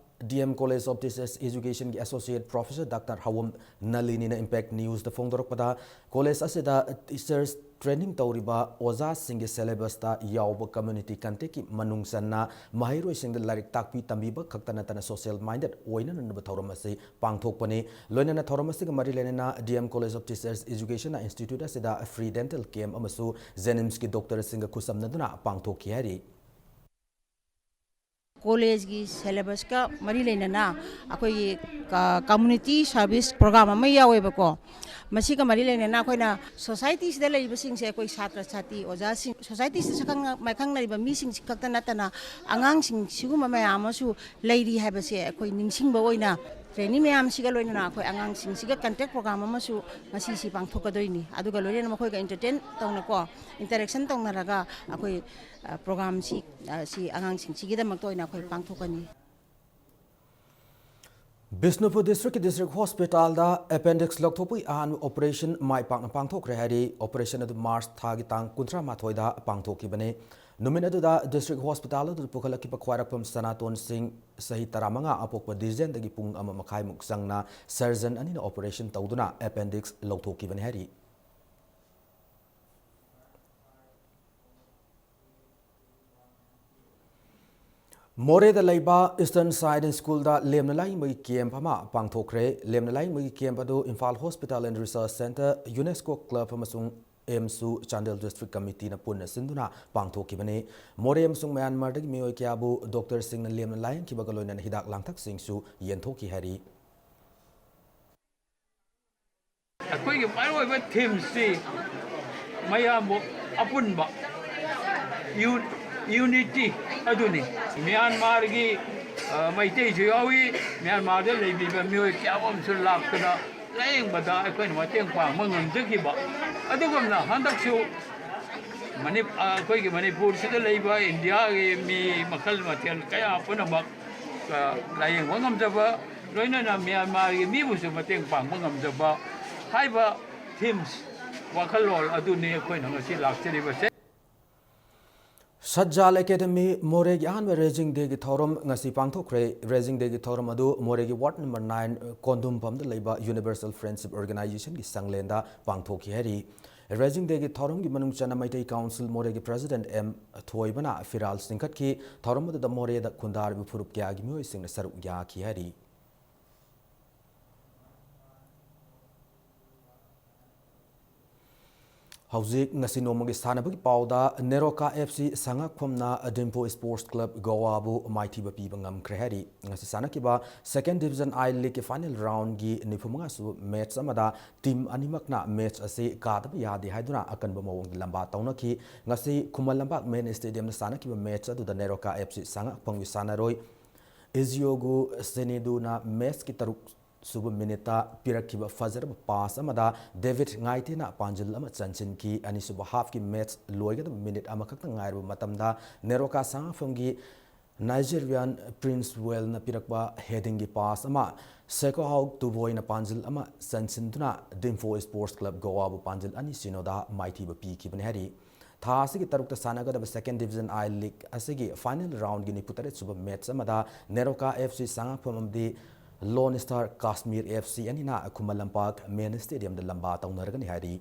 D M College of Teachers Educationꯒꯤ Associate Professor Doctor ꯍꯋꯝ ꯅꯂꯤꯅꯤꯅ Impact Newsꯇ ꯐꯣꯡꯗꯣꯔꯛꯄꯗ, college ꯑꯁꯤꯗ teachers training ꯇꯧꯔꯤꯕ ꯑꯣꯖꯥꯁꯤꯡꯒꯤ syllabusꯇ ꯌꯥꯎꯕ community contactꯀꯤ ꯃꯅꯨꯡ ꯆꯟꯅ ꯃꯍꯩꯔꯣꯏꯁꯤꯡꯗ ꯂꯥꯏꯔꯤꯛ ꯇꯥꯛꯄꯤ ꯇꯝꯕꯤꯕ ꯈꯛꯇ ꯅꯠꯇꯅ social minded ꯑꯣꯏꯅꯅꯕ ꯊꯧꯔꯝ ꯑꯁꯤ ꯄꯥꯡꯊꯣꯛꯄꯅꯤ꯫ ꯂꯣꯏꯅꯅ ꯊꯧꯔꯝ ꯑꯁꯤꯒ ꯃꯔꯤ ꯂꯩꯅꯅ D M College of Teachers Educationꯅ institute ꯑꯁꯤꯗ free dental camp ꯑꯃꯁꯨ JNIMSꯀꯤ doctorꯁꯤꯡꯒ ꯈꯨꯠꯁꯝꯅꯗꯨꯅ ꯄꯥꯡꯊꯣꯛꯈꯤ ꯍꯥꯏꯔꯤ꯫ Collegeꯀꯤ syllabusꯀ ꯃꯔꯤ ꯂꯩꯅꯅ ꯑꯩꯈꯣꯏꯒꯤ ꯀ-, community service program ꯑꯃ ꯌꯥꯎꯋꯦꯕꯀꯣ꯫ ꯃꯁꯤꯒ ꯃꯔꯤ ꯂꯩꯅꯅ ꯑꯩꯈꯣꯏꯅ societyꯁꯤꯗ ꯂꯩꯔꯤꯕꯁꯤꯡꯁꯦ, ꯑꯩꯈꯣꯏ ꯁꯥꯇ꯭ꯔ ꯁꯥꯇ꯭ꯔꯤ ꯑꯣꯖꯥꯁꯤꯡ, societyꯁꯤꯗ ꯁꯛꯈꯪ ꯃꯥꯏꯈꯪꯅꯔꯤꯕ ꯃꯤꯁꯤꯡꯁꯤ ꯈꯛꯇ ꯅꯠꯇꯅ ꯑꯉꯥꯡꯁꯤꯡ ꯁꯤꯒꯨꯝꯕ ꯃꯌꯥꯝ ꯑꯃꯁꯨ ꯂꯩꯔꯤ ꯍꯥꯏꯕꯁꯦ ꯑꯩꯈꯣꯏ ꯅꯤꯡꯁꯤꯡꯕ ꯑꯣꯏꯅ training ꯃꯌꯥꯝꯁꯤꯒ ꯂꯣꯏꯅꯅ ꯑꯩꯈꯣꯏ ꯑꯉꯥꯡꯁꯤꯡꯁꯤꯒ contact program ꯑꯃꯁꯨ ꯉꯁꯤꯁꯤ ꯄꯥꯡꯊꯣꯛꯀꯗꯣꯏꯅꯤ꯫ ꯑꯗꯨꯒ ꯂꯣꯏꯅꯅ ꯃꯈꯣꯏꯒ entertain ꯇꯧꯅꯀꯣ, interaction ꯇꯧꯅꯔꯒ ꯑꯩꯈꯣꯏ, ꯑ, programꯁꯤ, ꯑ, ꯁꯤ ꯑꯉꯥꯡꯁꯤꯡꯁꯤꯒꯤꯗꯃꯛꯇ ꯑꯣꯏꯅ ꯑꯩꯈꯣꯏ ꯄꯥꯡꯊꯣꯛꯀꯅꯤ꯫ ꯕꯤꯁꯅꯨꯄꯨꯔ districtꯀꯤ district hospitalꯗ appendix ꯂꯧꯊꯣꯛꯄꯒꯤ ꯑꯍꯥꯟꯕ operation ꯃꯥꯏ ꯄꯥꯛꯅ ꯄꯥꯡꯊꯣꯛꯈ꯭ꯔꯦ ꯍꯥꯏꯔꯤ꯫ Operation ꯑꯗꯨ March ꯊꯥꯒꯤ ꯇꯥꯡ ꯀꯨꯟꯊ꯭ꯔꯥ ꯃꯥꯊꯣꯏꯗ ꯄꯥꯡꯊꯣꯛꯈꯤꯕꯅꯤ꯫ ꯅꯨꯃꯤꯠ ꯑꯗꯨꯗ district hospital ꯑꯗꯨꯗ ꯄꯨꯈꯠꯂꯛꯈꯤꯕ ꯈ꯭ꯋꯥꯏꯔꯥꯛꯄꯝ ꯁꯅꯥꯇꯣꯟ ꯁꯤꯡ, ꯆꯍꯤ ꯇꯔꯥꯃꯉꯥ, ꯑꯄꯣꯛꯄ ꯗꯤꯖꯦꯟꯗꯒꯤ ꯄꯨꯡ ꯑꯃ ꯃꯈꯥꯏꯃꯨꯛ ꯆꯪꯅ surgeon ꯑꯅꯤꯅ operation ꯇꯧꯗꯨꯅ appendix ꯂꯧꯊꯣꯛꯈꯤꯕꯅꯤ ꯍꯥꯏꯔꯤ꯫ ꯃꯣꯔꯦꯗ ꯂꯩꯕ Eastern Science Schoolꯗ ꯂꯦꯝꯅ ꯂꯥꯌꯦꯡꯕꯒꯤ camp ꯑꯃ ꯄꯥꯡꯊꯣꯛꯈ꯭ꯔꯦ꯫ ꯂꯦꯝꯅ ꯂꯥꯌꯦꯡꯕꯒꯤ camp ꯑꯗꯨ Imphal Hospital and Research Centre, UNESCO Club ꯑꯃꯁꯨꯡ AIIMSꯁꯨ ꯆꯥꯟꯗꯦꯜ district committeeꯅ ꯄꯨꯟꯅ ꯁꯤꯟꯗꯨꯅ ꯄꯥꯡꯊꯣꯛꯈꯤꯕꯅꯤ꯫ ꯃꯣꯔꯦ ꯑꯃꯁꯨꯡ ꯃ꯭ꯌꯥꯟꯃꯥꯔꯗꯒꯤ ꯃꯤꯑꯣꯏ ꯀꯌꯥꯕꯨ doctorꯁꯤꯡꯅ ꯂꯦꯝꯅ ꯂꯥꯌꯦꯡꯈꯤꯕꯒ ꯂꯣꯏꯅꯅ ꯍꯤꯗꯥꯛ ꯂꯥꯡꯊꯛꯁꯤꯡꯁꯨ ꯌꯦꯟꯊꯣꯛꯈꯤ ꯍꯥꯏꯔꯤ꯫ ꯑꯩꯈꯣꯏꯒꯤ ꯃꯔꯨꯑꯣꯏꯕ themeꯁꯤ ꯃꯌꯥꯝꯕꯨ ꯑꯄꯨꯟꯕ, ꯌꯨ-, unity ꯑꯗꯨꯅꯤ꯫ ꯃ꯭ꯌꯥꯟꯃꯥꯔꯒꯤ, ꯑ, ꯃꯩꯇꯩꯁꯨ ꯌꯥꯎꯏ, ꯃ꯭ꯌꯥꯟꯃꯥꯔꯗ ꯂꯩꯕꯤꯕ ꯃꯤꯑꯣꯏ ꯀꯌꯥ ꯑꯃꯁꯨ ꯂꯥꯛꯇꯅ ꯂꯥꯌꯦꯡꯕꯗ ꯑꯩꯈꯣꯏꯅ ꯃꯇꯦꯡ ꯄꯥꯡꯕ ꯉꯝꯖꯈꯤꯕ꯫ ꯑꯗꯨꯒꯨꯝꯅ ꯍꯟꯗꯛꯁꯨ ꯃꯅꯤ-, ꯑ, ꯑꯩꯈꯣꯏꯒꯤ ꯃꯅꯤꯄꯨꯔꯁꯤꯗ ꯂꯩꯕ ꯏꯟꯗꯤꯌꯥꯒꯤ ꯃꯤ ꯃꯈꯜ ꯃꯊꯦꯜ ꯀꯌꯥ ꯄꯨꯝꯅꯃꯛ, ꯑ, ꯂꯥꯌꯦꯡꯕ ꯉꯝꯖꯕ, ꯂꯣꯏꯅꯅ ꯃ꯭ꯌꯥꯟꯃꯥꯔꯒꯤ ꯃꯤꯕꯨꯁꯨ ꯃꯇꯦꯡ ꯄꯥꯡꯕ ꯉꯝꯖꯕ ꯍꯥꯏꯕ themes, ꯋꯥꯈꯜꯂꯣꯟ ꯑꯗꯨꯅꯤ ꯑꯩꯈꯣꯏꯅ ꯉꯁꯤ ꯂꯥꯛꯆꯔꯤꯕꯁꯦ꯫ ꯊꯠꯖꯥꯜ ꯑꯦꯀꯥꯗꯦꯃꯤ ꯃꯣꯔꯦꯒꯤ ꯑꯍꯥꯟꯕ ꯔꯦꯖꯤꯡ ꯗꯦꯒꯤ ꯊꯧꯔꯝ ꯉꯁꯤ ꯄꯥꯡꯊꯣꯛꯈ꯭ꯔꯦ꯫ ꯔꯦꯖꯤꯡ ꯗꯦꯒꯤ ꯊꯧꯔꯝ ꯑꯗꯨ ꯃꯣꯔꯦꯒꯤ ꯋꯥꯔꯗ ꯅꯝꯕꯔ ꯅꯥꯏꯟ ꯀꯣꯟꯗꯨꯝꯐꯝꯗ ꯂꯩꯕ ꯌꯨꯅꯤꯚꯔꯁꯦꯜ ꯐ꯭ꯔꯦꯟꯗꯁꯤꯞ ꯑꯣꯔꯒꯅꯥꯏꯖꯦꯁꯟꯒꯤ ꯁꯪꯂꯦꯟꯗ ꯄꯥꯡꯊꯣꯛꯈꯤ ꯍꯥꯏꯔꯤ꯫ ꯔꯦꯖꯤꯡ ꯗꯦꯒꯤ ꯊꯧꯔꯝꯒꯤ ꯃꯅꯨꯡ ꯆꯟꯅ ꯃꯩꯇꯩ ꯀꯥꯎꯟꯁꯤꯜ ꯃꯣꯔꯦꯒꯤ ꯄ꯭ꯔꯦꯁꯤꯗꯦꯟꯠ ꯑꯦꯝ ꯊꯣꯏꯕꯅ ꯐꯤꯔꯥꯜ ꯆꯤꯡꯈꯠꯈꯤ꯫ ꯊꯧꯔꯝ ꯑꯗꯨꯗ ꯃꯣꯔꯦꯗ ꯈꯨꯟꯗꯥꯔꯤꯕ ꯐꯨꯔꯨꯞ ꯀꯌꯥꯒꯤ ꯃꯤꯑꯣꯏꯁꯤꯡꯅ ꯁꯔꯨꯛ ꯌꯥꯈꯤ ꯍꯥꯏꯔꯤ꯫ ꯍꯧꯖꯤꯛ ꯉꯁꯤ ꯅꯣꯡꯃꯒꯤ ꯁꯥꯟꯅꯕꯒꯤ ꯄꯥꯎꯗ, NEROCA F C ꯁꯉꯥꯛꯐꯝꯅ ꯗꯤꯝꯄꯨ sports club ꯒꯣꯋꯥꯕꯨ ꯃꯥꯏꯊꯤꯕ ꯄꯤꯕ ꯉꯝꯈ꯭ꯔꯦ ꯍꯥꯏꯔꯤ꯫ ꯉꯁꯤ ꯁꯥꯟꯅꯈꯤꯕ ꯁꯦꯀꯦꯟ ꯗꯤꯕꯤꯖꯟ ꯑꯥꯏ ꯂꯤꯒꯀꯤ ꯐꯥꯏꯅꯦꯜ ꯔꯥꯎꯟꯒꯤ ꯅꯤꯐꯨ ꯃꯉꯥ ꯁꯨꯕ ꯃꯦꯠꯆ ꯑꯃꯗ ꯇꯤꯝ ꯑꯅꯤꯃꯛꯅ ꯃꯦꯠꯆ ꯑꯁꯤ ꯀꯥꯗꯕ ꯌꯥꯗꯦ ꯍꯥꯏꯗꯨꯅ ꯑꯀꯟꯕ ꯃꯑꯣꯡꯗ ꯂꯝꯕꯥ ꯇꯧꯅꯈꯤ꯫ ꯉꯁꯤ ꯈꯨꯃꯟ ꯂꯝꯄꯥꯛ ꯃꯦꯟ ꯁ꯭ꯇꯦꯗꯤꯌꯝꯗ ꯁꯥꯟꯅꯈꯤꯕ ꯃꯦꯠꯆ ꯑꯗꯨꯗ ꯅꯦꯔꯣꯀꯥ ꯑꯦꯐ ꯁꯤ ꯁꯉꯥꯛꯐꯝꯒꯤ ꯁꯥꯟꯅꯔꯣꯏ ꯏꯖꯤꯌꯣꯒꯨ ꯁꯦꯅꯦꯗꯨꯅ ꯃꯦꯠꯆꯀꯤ ꯇꯔꯨꯛ ꯁꯨꯕ ꯃꯤꯅꯤꯠꯇ ꯄꯤꯔꯛꯈꯤꯕ ꯐꯖꯔꯕ ꯄꯥꯁ ꯑꯃꯗ ꯗꯦꯕꯤꯠ ꯉꯥꯏꯇꯦꯅ ꯄꯥꯟꯖꯤꯜ ꯑꯃ ꯆꯟꯁꯤꯟꯈꯤ꯫ ꯑꯅꯤꯁꯨꯕ ꯍꯥꯐꯀꯤ ꯃꯦꯠꯆ ꯂꯣꯏꯒꯗꯕ ꯃꯤꯅꯤꯠ ꯑꯃꯈꯛꯇ ꯉꯥꯏꯔꯕ ꯃꯇꯝꯗ ꯅꯦꯔꯣꯀꯥ ꯁꯉꯥꯛꯐꯝꯒꯤ ꯅꯥꯏꯖꯦꯔꯤꯌꯥꯟ ꯄ꯭ꯔꯤꯟꯁ ꯋꯦꯜꯅ ꯄꯤꯔꯛꯄ ꯍꯦꯗꯤꯡꯒꯤ ꯄꯥꯁ ꯑꯃ ꯁꯦꯀꯣꯍꯥꯎ ꯇꯨꯕꯣꯏꯅ ꯄꯥꯟꯖꯤꯜ ꯑꯃ ꯆꯟꯁꯤꯟꯗꯨꯅ ꯗꯤꯝꯐꯣ ꯁ꯭ꯄꯣꯔꯠꯁ ꯀ꯭ꯂꯕ ꯒꯣꯋꯥꯕꯨ ꯄꯥꯟꯖꯤꯜ ꯑꯅꯤ ꯁꯤꯅꯣꯗ ꯃꯥꯏꯊꯤꯕ ꯄꯤꯈꯤꯕꯅꯤ ꯍꯥꯏꯔꯤ꯫ ꯊꯥ ꯑꯁꯤꯒꯤ ꯇꯔꯨꯛꯇ ꯁꯥꯟꯅꯒꯗꯕ ꯁꯦꯀꯦꯟ ꯗꯤꯕꯤꯖꯟ ꯑꯥꯏ ꯂꯤꯒ ꯑꯁꯤꯒꯤ ꯐꯥꯏꯅꯦꯜ ꯔꯥꯎꯟꯒꯤ ꯅꯤꯐꯨ ꯇꯔꯦꯠ ꯁꯨꯕ ꯃꯦꯠꯆ ꯑꯃꯗ ꯅꯦꯔꯣꯀꯥ ꯑꯦꯐ ꯁꯤ ꯁꯉꯥꯛꯐꯝ ꯑꯃꯗꯤ ꯂꯣꯟ ꯁ꯭ꯇꯥꯔ ꯀꯥꯁꯃꯤꯔ ꯑꯦꯐ ꯁꯤ ꯑꯅꯤꯅ ꯈꯨꯃꯟ ꯂꯝꯄꯥꯛ ꯃꯦꯟ ꯁ꯭ꯇꯦꯗꯤꯌꯝꯗ ꯂꯝꯕꯥ ꯇꯧꯅꯔꯒꯅꯤ ꯍꯥꯏꯔꯤ꯫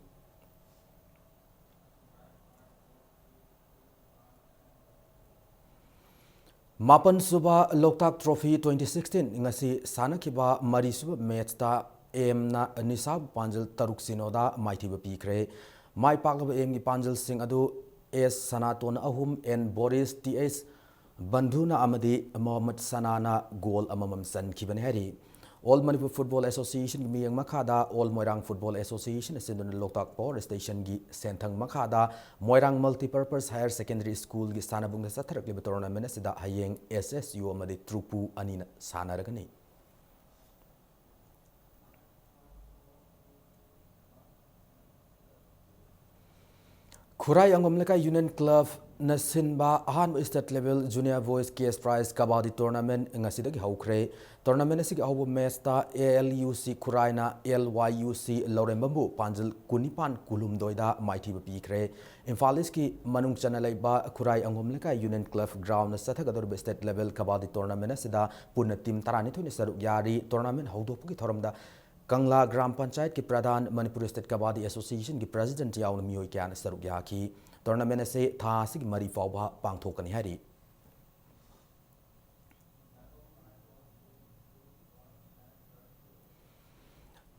ꯃꯥꯄꯟ ꯁꯨꯕ ꯂꯣꯛꯇꯥꯛ ꯇ꯭ꯔꯣꯐꯤ ꯇ꯭ꯋꯦꯟꯇꯤ ꯁꯤꯛꯁꯇꯤꯟ ꯉꯁꯤ ꯁꯥꯟꯅꯈꯤꯕ ꯃꯔꯤ ꯁꯨꯕ ꯃꯦꯠꯆꯇ ꯑꯦꯝꯅ ꯅꯤꯁꯥꯕꯨ ꯄꯥꯟꯖꯜ ꯇꯔꯨꯛ ꯁꯤꯅꯣꯗ ꯃꯥꯏꯊꯤꯕ ꯄꯤꯈ꯭ꯔꯦ꯫ ꯃꯥꯏ ꯄꯥꯛꯂꯕ ꯑꯦꯝꯒꯤ ꯄꯥꯟꯖꯜꯁꯤꯡ ꯑꯗꯨ ꯑꯦꯁ ꯁꯅꯥꯇꯣꯟ ꯑꯍꯨꯝ, ꯑꯦꯟ ꯕꯣꯔꯤꯁ, ꯇꯤ ꯑꯩꯆ ꯕꯟꯙꯨꯅ ꯑꯃꯗꯤ ꯃꯣꯍꯝꯃꯗ ꯁꯅꯥꯅ ꯒꯣꯜ ꯑꯃꯃꯝ ꯆꯟꯈꯤꯕꯅꯤ ꯍꯥꯏꯔꯤ꯫ ꯑꯣꯜ ꯃꯅꯤꯄꯨꯔ ꯐꯨꯠꯕꯣꯜ ꯑꯦꯁꯣꯁꯤꯌꯦꯁꯟꯒꯤ ꯃꯤꯠꯌꯦꯡ ꯃꯈꯥꯗ ꯑꯣꯜ ꯃꯣꯏꯔꯥꯡ ꯐꯨꯠꯕꯣꯜ ꯑꯦꯁꯣꯁꯤꯌꯦꯁꯟꯅ ꯁꯤꯟꯗꯨꯅ ꯂꯣꯛꯇꯥꯛ ꯄꯥꯋꯔ ꯁ꯭ꯇꯦꯁꯟꯒꯤ ꯁꯦꯟꯊꯪ ꯃꯈꯥꯗ ꯃꯣꯏꯔꯥꯡ ꯃꯜꯇꯤꯄꯔꯄꯁ ꯍꯥꯌꯔ ꯁꯦꯀꯦꯟꯗꯔꯤ ꯁ꯭ꯀꯨꯜꯒꯤ ꯁꯥꯟꯅꯕꯨꯡꯗ ꯆꯠꯊꯔꯛꯂꯤꯕ ꯇꯣꯔꯅꯥꯃꯦꯟ ꯑꯁꯤꯗ ꯍꯌꯦꯡ ꯑꯦꯁ ꯑꯦꯁ ꯌꯨ ꯑꯃꯗꯤ ꯇ꯭ꯔꯨꯄꯨ ꯑꯅꯤꯅ ꯁꯥꯟꯅꯔꯒꯅꯤ꯫ ꯈꯨꯔꯥꯏ ꯑꯉꯣꯝ ꯂꯩꯀꯥꯏ ꯌꯨꯅꯤꯌꯟ ꯀ꯭ꯂꯕꯅ ꯁꯤꯟꯕ ꯑꯍꯥꯟꯕ state level junior boys cash prize ꯀꯕꯥꯗꯤ tournament ꯉꯁꯤꯗꯒꯤ ꯍꯧꯈ꯭ꯔꯦ꯫ Tournament ꯑꯁꯤꯒꯤ ꯑꯍꯧꯕ matchꯇ A L U C ꯈꯨꯔꯥꯏꯅ L Y U C ꯂꯧꯔꯦꯝꯕꯝꯕꯨ ꯄꯥꯟꯖꯜ ꯀꯨꯟꯅꯤꯄꯥꯟ ꯀꯨꯟꯍꯨꯝꯗꯣꯏꯗ ꯃꯥꯏꯊꯤꯕ ꯄꯤꯈ꯭ꯔꯦ꯫ ꯏꯝꯐꯥꯜ ꯏꯁꯀꯤ ꯃꯅꯨꯡ ꯆꯟꯅ ꯂꯩꯕ ꯈꯨꯔꯥꯏ ꯑꯉꯣꯝ ꯂꯩꯀꯥꯏ ꯌꯨꯅꯤꯌꯟ ꯀ꯭ꯂꯕ ꯒ꯭ꯔꯥꯎꯟꯗ ꯆꯠꯊꯒꯗꯧꯔꯤꯕ state level ꯀꯕꯥꯗꯤ tournament ꯑꯁꯤꯗ ꯄꯨꯟꯅ team ꯇꯔꯥꯅꯤꯊꯣꯏꯅ ꯁꯔꯨꯛ ꯌꯥꯔꯤ꯫ Tournament ꯍꯧꯗꯣꯛꯄꯒꯤ ꯊꯧꯔꯝꯗ ꯀꯪꯂꯥ ꯒ꯭ꯔꯥꯝ ꯄꯟꯆꯥꯌꯠꯀꯤ ꯄ꯭ꯔꯙꯥꯟ, ꯃꯅꯤꯄꯨꯔ State Kabaddi Associationꯒꯤ president ꯌꯥꯎꯅ ꯃꯤꯑꯣꯏ ꯀꯌꯥꯅ ꯁꯔꯨꯛ ꯌꯥꯈꯤ꯫ Tournament ꯑꯁꯤ ꯊꯥ ꯑꯁꯤꯒꯤ ꯃꯔꯤ ꯐꯥꯎꯕ ꯄꯥꯡꯊꯣꯛꯀꯅꯤ ꯍꯥꯏꯔꯤ꯫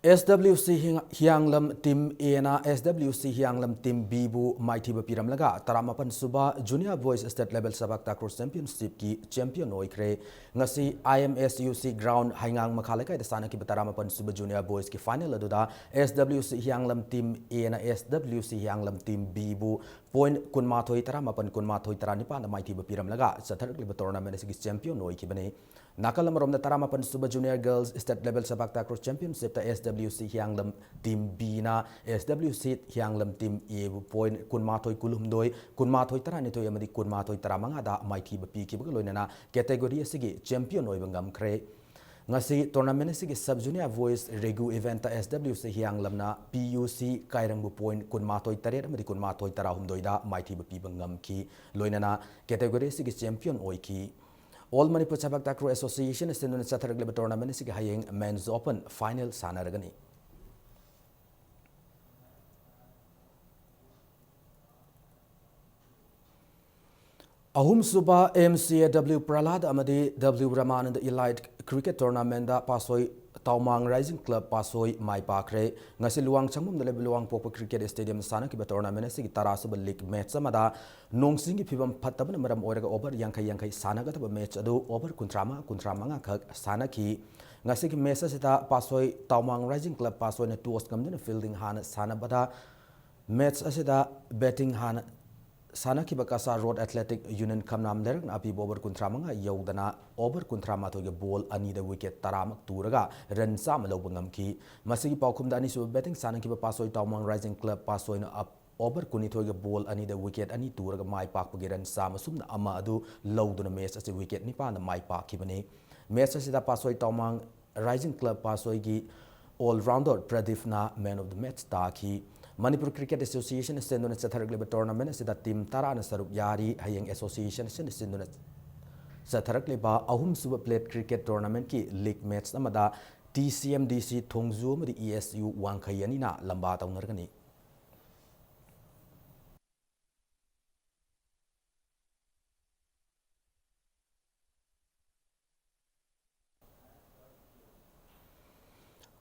S W C ꯍꯤꯌꯥꯡ-, ꯍꯤꯌꯥꯡꯂꯝ Team Aꯅ S W C ꯍꯤꯌꯥꯡꯂꯝ Team Bꯕꯨ ꯃꯥꯏꯊꯤꯕ ꯄꯤꯔꯝꯂꯒ, ꯇꯔꯥꯃꯥꯄꯟ ꯁꯨꯕ Junior Boys State Level Sabak Takraw Championshipꯀꯤ champion ꯑꯣꯏꯈ꯭ꯔꯦ꯫ ꯉꯁꯤ I M S U C ground ꯍꯩꯉꯥꯡ ꯃꯈꯥ ꯂꯩꯀꯥꯏꯗ ꯁꯥꯟꯅꯈꯤꯕ ꯇꯔꯥꯃꯥꯄꯟ ꯁꯨꯕ Junior Boysꯀꯤ final ꯑꯗꯨꯗ S W C ꯍꯤꯌꯥꯡꯂꯝ Team Aꯅ S W C ꯍꯤꯌꯥꯡꯂꯝ Team Bꯕꯨ point ꯀꯨꯟꯃꯥꯊꯣꯏ ꯇꯔꯥꯃꯥꯄꯟ, ꯀꯨꯟꯃꯥꯊꯣꯏ ꯇꯔꯥꯅꯤꯄꯥꯟꯗ ꯃꯥꯏꯊꯤꯕ ꯄꯤꯔꯝꯂꯒ, ꯆꯠꯊꯔꯛꯂꯤꯕ tournament ꯑꯁꯤꯒꯤ champion ꯑꯣꯏꯈꯤꯕꯅꯤ꯫ ꯅꯥꯀꯜ ꯑꯃꯔꯣꯝꯗ, ꯇꯔꯥꯃꯥꯄꯟ ꯁꯨꯕ Junior Girls State Level Sabak Takraw Championshipꯇ S W C ꯍꯤꯌꯥꯡꯂꯝ Team Bꯅ S W C ꯍꯤꯌꯥꯡꯂꯝ Team Aꯕꯨ point ꯀꯨꯟꯃꯥꯊꯣꯏ ꯀꯨꯟꯍꯨꯝꯗꯣꯏ, ꯀꯨꯟꯃꯥꯊꯣꯏ ꯇꯔꯥꯅꯤꯊꯣꯏ ꯑꯃꯗꯤ ꯀꯨꯟꯃꯥꯊꯣꯏ ꯇꯔꯥꯃꯉꯥꯗ ꯃꯥꯏꯊꯤꯕ ꯄꯤꯈꯤꯕꯒ ꯂꯣꯏꯅꯅ, category ꯑꯁꯤꯒꯤ champion ꯑꯣꯏꯕ ꯉꯝꯈ꯭ꯔꯦ꯫ ꯉꯁꯤ tournament ꯑꯁꯤꯒꯤ Sub Junior Boys Regu eventꯇ S W C ꯍꯤꯌꯥꯡꯂꯝꯅ P U C ꯀꯥꯏꯔꯪꯕꯨ point ꯀꯨꯟꯃꯥꯊꯣꯏ ꯇꯔꯦꯠ ꯑꯃꯗꯤ ꯀꯨꯟꯃꯥꯊꯣꯏ ꯇꯔꯥꯍꯨꯝꯗꯣꯏꯗ ꯃꯥꯏꯊꯤꯕ ꯄꯤꯕ ꯉꯝꯈꯤ꯫ ꯂꯣꯏꯅꯅ category ꯑꯁꯤꯒꯤ champion ꯑꯣꯏꯈꯤ꯫ All Manipur Sabak Takraw Association ꯁꯤꯟꯗꯨꯅ ꯆꯠꯊꯔꯛꯂꯤꯕ tournament ꯑꯁꯤꯒꯤ ꯍꯌꯦꯡ Men's Open final ꯁꯥꯟꯅꯔꯒꯅꯤ꯫ ꯑꯍꯨꯝꯁꯨꯕ M C A W Prahlad ꯑꯃꯗꯤ W Ramananda Elite Cricket Tournamentꯗ ꯄꯥꯠꯁꯣꯏ ꯇꯥꯎꯃꯥꯡ Rising Club ꯄꯥꯠꯁꯣꯏ ꯃꯥꯏ ꯄꯥꯛꯈ꯭ꯔꯦ꯫ ꯉꯁꯤ ꯂꯨꯋꯥꯡ ꯁꯪꯕꯝꯗ ꯂꯩꯕ ꯂꯨꯋꯥꯡꯄꯣꯛꯄ Cricket Stadiumꯗ ꯁꯥꯟꯅꯈꯤꯕ tournament ꯑꯁꯤꯒꯤ ꯇꯔꯥꯁꯨꯕ league match ꯑꯃꯗ ꯅꯣꯡ ꯆꯤꯡꯒꯤ ꯐꯤꯕꯝ ꯐꯠꯇꯕꯅ ꯃꯔꯝ ꯑꯣꯏꯔꯒ over ꯌꯥꯡꯈꯩ ꯌꯥꯡꯈꯩ ꯁꯥꯟꯅꯒꯗꯕ match ꯑꯗꯨ over ꯀꯨꯟꯊ꯭ꯔꯥ ꯃꯉꯥ, ꯀꯨꯟꯊ꯭ꯔꯥ ꯃꯉꯥ ꯈꯛ ꯁꯥꯟꯅꯈꯤ꯫ ꯉꯁꯤꯒꯤ match ꯑꯁꯤꯗ ꯄꯥꯠꯁꯣꯏ ꯇꯥꯎꯃꯥꯡ Rising Club ꯄꯥꯠꯁꯣꯏꯅ toss ꯉꯝꯗꯨꯅ fielding ꯍꯥꯟꯅ ꯁꯥꯟꯅꯕꯗ, match ꯑꯁꯤꯗ batting ꯍꯥꯟꯅ ꯁꯥꯟꯅꯈꯤꯕ Kasa Road Athletic Union ꯈꯝꯅꯥꯝ ꯂꯩꯔꯛꯅ ꯑꯄꯤꯕ over ꯀꯨꯟꯊ꯭ꯔꯥ ꯃꯉꯥ ꯌꯧꯗꯅ over ꯀꯨꯟꯊ꯭ꯔꯥ ꯃꯥꯊꯣꯏꯒ ball ꯑꯅꯤꯗ wicket ꯇꯔꯥꯃꯛ ꯇꯨꯔꯒ run ꯆꯥꯝꯃ ꯂꯧꯕ ꯉꯝꯈꯤ꯫ ꯃꯁꯤꯒꯤ ꯄꯥꯎꯈꯨꯝꯗ ꯑꯅꯤꯁꯨꯕ batting ꯁꯥꯟꯅꯈꯤꯕ ꯄꯥꯠꯁꯣꯏ ꯇꯥꯎꯃꯥꯡ Rising Club ꯄꯥꯠꯁꯣꯏꯅ ꯑꯞ-, over ꯀꯨꯟꯅꯤꯊꯣꯏꯒ ball ꯑꯅꯤꯗ wicket ꯑꯅꯤ ꯇꯨꯔꯒ ꯃꯥꯏ ꯄꯥꯛꯄꯒꯤ run ꯆꯥꯝꯃ ꯁꯨꯞꯅ ꯑꯃ ꯑꯗꯨ ꯂꯧꯗꯨꯅ match ꯑꯁꯤ wicket ꯅꯤꯄꯥꯟꯗ ꯃꯥꯏ ꯄꯥꯛꯈꯤꯕꯅꯤ꯫ Match ꯑꯁꯤꯗ ꯄꯥꯠꯁꯣꯏ ꯇꯥꯎꯃꯥꯡ Rising Club ꯄꯥꯠꯁꯣꯏꯒꯤ all-rounder ꯄ꯭ꯔꯗꯤꯞꯅ man of the match ꯇꯥꯈꯤ꯫ ꯃꯅꯤꯄꯨꯔ Cricket Association ꯁꯤꯟꯗꯨꯅ ꯆꯠꯊꯔꯛꯂꯤꯕ tournament ꯑꯁꯤꯗ team ꯇꯔꯥꯅ ꯁꯔꯨꯛ ꯌꯥꯔꯤ꯫ ꯍꯌꯦꯡ association ꯑꯁꯤꯅ ꯁꯤꯟꯗꯨꯅ ꯆꯠꯊꯔꯛꯂꯤꯕ ꯑꯍꯨꯝꯁꯨꯕ plate cricket tournamentꯀꯤ league match ꯑꯃꯗ T C M D C ꯊꯣꯡꯖꯨ ꯑꯃꯗꯤ E S U ꯋꯥꯡꯈꯩ ꯑꯅꯤꯅ ꯂꯝꯕꯥ ꯇꯧꯅꯔꯒꯅꯤ꯫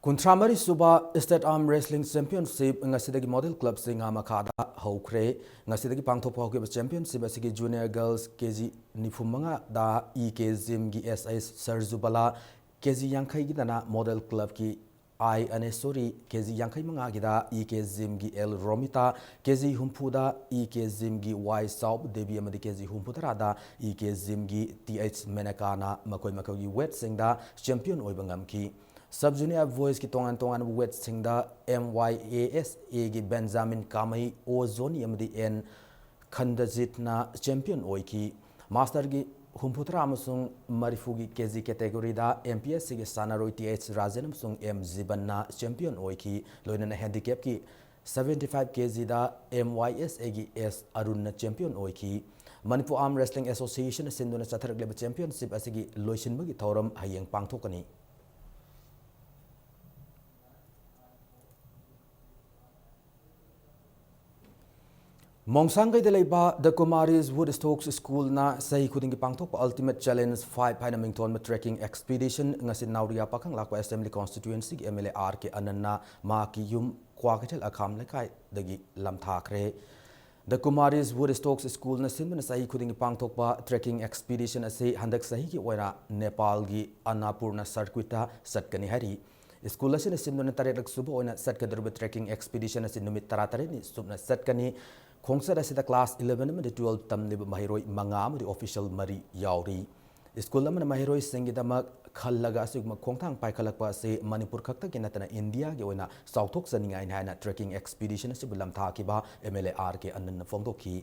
ꯀꯨꯟꯊ꯭ꯔꯥ ꯃꯔꯤ ꯁꯨꯕ State Arm Wrestling Championship ꯉꯁꯤꯗꯒꯤ model club ꯁꯤꯡ ꯃꯈꯥꯗ ꯍꯧꯈ꯭ꯔꯦ꯫ ꯉꯁꯤꯗꯒꯤ ꯄꯥꯡꯊꯣꯛꯄ ꯍꯧꯈꯤꯕ championship ꯑꯁꯤꯒꯤ junior girls K G ꯅꯤꯐꯨ ꯃꯉꯥꯗ E K Gymꯒꯤ S S ꯁꯔꯖꯨꯕꯂꯥ, K G ꯌꯥꯡꯈꯩꯒꯤꯗꯅ model clubꯀꯤ I ꯑꯅꯦꯁꯣꯔꯤ, K G ꯌꯥꯡꯈꯩ ꯃꯉꯥꯒꯤꯗ E K Gymꯒꯤ L Romita, K G ꯍꯨꯝꯐꯨꯗ E K Gymꯒꯤ Y ꯆꯥꯎꯕ ꯗꯦꯕꯤ ꯑꯃꯗꯤ K G ꯍꯨꯝꯐꯨ ꯇꯔꯥꯗ E K Gymꯒꯤ T H ꯃꯦꯅꯀꯥꯅ ꯃꯈꯣꯏ ꯃꯈꯣꯏꯒꯤ weightꯁꯤꯡꯗ champion ꯑꯣꯏꯕ ꯉꯝꯈꯤ꯫ Sub junior boysꯀꯤ ꯇꯣꯉꯥꯟ ꯇꯣꯉꯥꯟꯕ weightꯁꯤꯡꯗ M Y A S Aꯒꯤ Benjamin ꯀꯥꯃꯩ, O ꯖꯣꯅꯤ ꯑꯃꯗꯤ N ꯈꯟꯗꯖꯤꯠꯅ champion ꯑꯣꯏꯈꯤ꯫ Masterꯒꯤ ꯍꯨꯝꯐꯨꯇꯔꯥ ꯑꯃꯁꯨꯡ ꯃꯔꯤꯐꯨꯒꯤ K G categoryꯗ M P S Cꯒꯤ ꯁꯥꯟꯅꯔꯣꯏ T H ꯔꯥꯖꯦꯟ ꯑꯃꯁꯨꯡ M ꯖꯤꯕꯟꯅ champion ꯑꯣꯏꯈꯤ꯫ ꯂꯣꯏꯅꯅ handicapꯀꯤ seventy five K Gꯗ M Y S Aꯒꯤ S ꯑꯔꯨꯟꯅ champion ꯑꯣꯏꯈꯤ꯫ Manipur Arm Wrestling Associationꯅ ꯁꯤꯟꯗꯨꯅ ꯆꯠꯊꯔꯛꯂꯤꯕ championship ꯑꯁꯤꯒꯤ ꯂꯣꯏꯁꯤꯟꯕꯒꯤ ꯊꯧꯔꯝ ꯍꯌꯦꯡ ꯄꯥꯡꯊꯣꯛꯀꯅꯤ꯫ ꯃꯣꯡꯁꯥꯡꯒꯩꯗ ꯂꯩꯕ The Kumaris Woodstock Schoolꯅ ꯆꯍꯤ ꯈꯨꯗꯤꯡꯒꯤ ꯄꯥꯡꯊꯣꯛꯄ Ultimate Challenge five ꯍꯥꯏꯅ ꯃꯤꯡꯊꯣꯟꯕ trekking expedition ꯉꯁꯤ ꯅꯥꯎꯔꯤꯌꯥ ꯄꯥꯈꯪ ꯂꯥꯛꯄ Assembly Constituencyꯒꯤ M L A R K ꯑꯅꯟꯅ ꯃꯍꯥꯛꯀꯤ ꯌꯨꯝ ꯀ꯭ꯋꯥꯀꯩꯊꯦꯜ ꯑꯈꯥꯝ ꯂꯩꯀꯥꯏꯗꯒꯤ ꯂꯝꯊꯥꯈ꯭ꯔꯦ꯫ The Kumaris Woodstock Schoolꯅ ꯁꯤꯟꯗꯨꯅ ꯆꯍꯤ ꯈꯨꯗꯤꯡꯒꯤ ꯄꯥꯡꯊꯣꯛꯄ trekking expedition ꯑꯁꯤ ꯍꯟꯗꯛ ꯆꯍꯤꯒꯤ ꯑꯣꯏꯅ ꯅꯦꯄꯥꯜꯒꯤ ꯑꯟꯅꯥꯄꯨꯔꯅ circuitꯇ ꯆꯠꯀꯅꯤ ꯍꯥꯏꯔꯤ꯫ School ꯑꯁꯤꯅ ꯁꯤꯟꯗꯨꯅ ꯇꯔꯦꯠꯂꯛ ꯁꯨꯕ ꯑꯣꯏꯅ ꯆꯠꯀꯗꯧꯔꯤꯕ trekking expedition ꯑꯁꯤ ꯅꯨꯃꯤꯠ ꯇꯔꯥꯇꯔꯦꯠꯅꯤ ꯆꯨꯞꯅ ꯆꯠꯀꯅꯤ꯫ ꯈꯣꯡꯆꯠ ꯑꯁꯤꯗ class eleven ꯑꯃꯗꯤ twelve ꯇꯝꯂꯤꯕ ꯃꯍꯩꯔꯣꯏ ꯃꯉꯥ ꯑꯃꯗꯤ official ꯃꯔꯤ ꯌꯥꯎꯔꯤ꯫ School ꯑꯃꯅ ꯃꯍꯩꯔꯣꯏꯁꯤꯡꯒꯤꯗꯃꯛ ꯈꯜꯂꯒ ꯑꯁꯤꯒꯨꯝꯕ ꯈꯣꯡꯊꯥꯡ ꯄꯥꯏꯈꯠꯂꯛꯄ ꯑꯁꯤ ꯃꯅꯤꯄꯨꯔ ꯈꯛꯇꯒꯤ ꯅꯠꯇꯅ ꯏꯟꯗꯤꯌꯥꯒꯤ ꯑꯣꯏꯅ ꯆꯥꯎꯊꯣꯛꯆꯅꯤꯡꯉꯥꯏꯅꯤ ꯍꯥꯏꯅ trekking expedition ꯑꯁꯤꯕꯨ ꯂꯝꯊꯥꯈꯤꯕ M L A R K Anand ꯅ ꯐꯣꯡꯗꯣꯛꯈꯤ꯫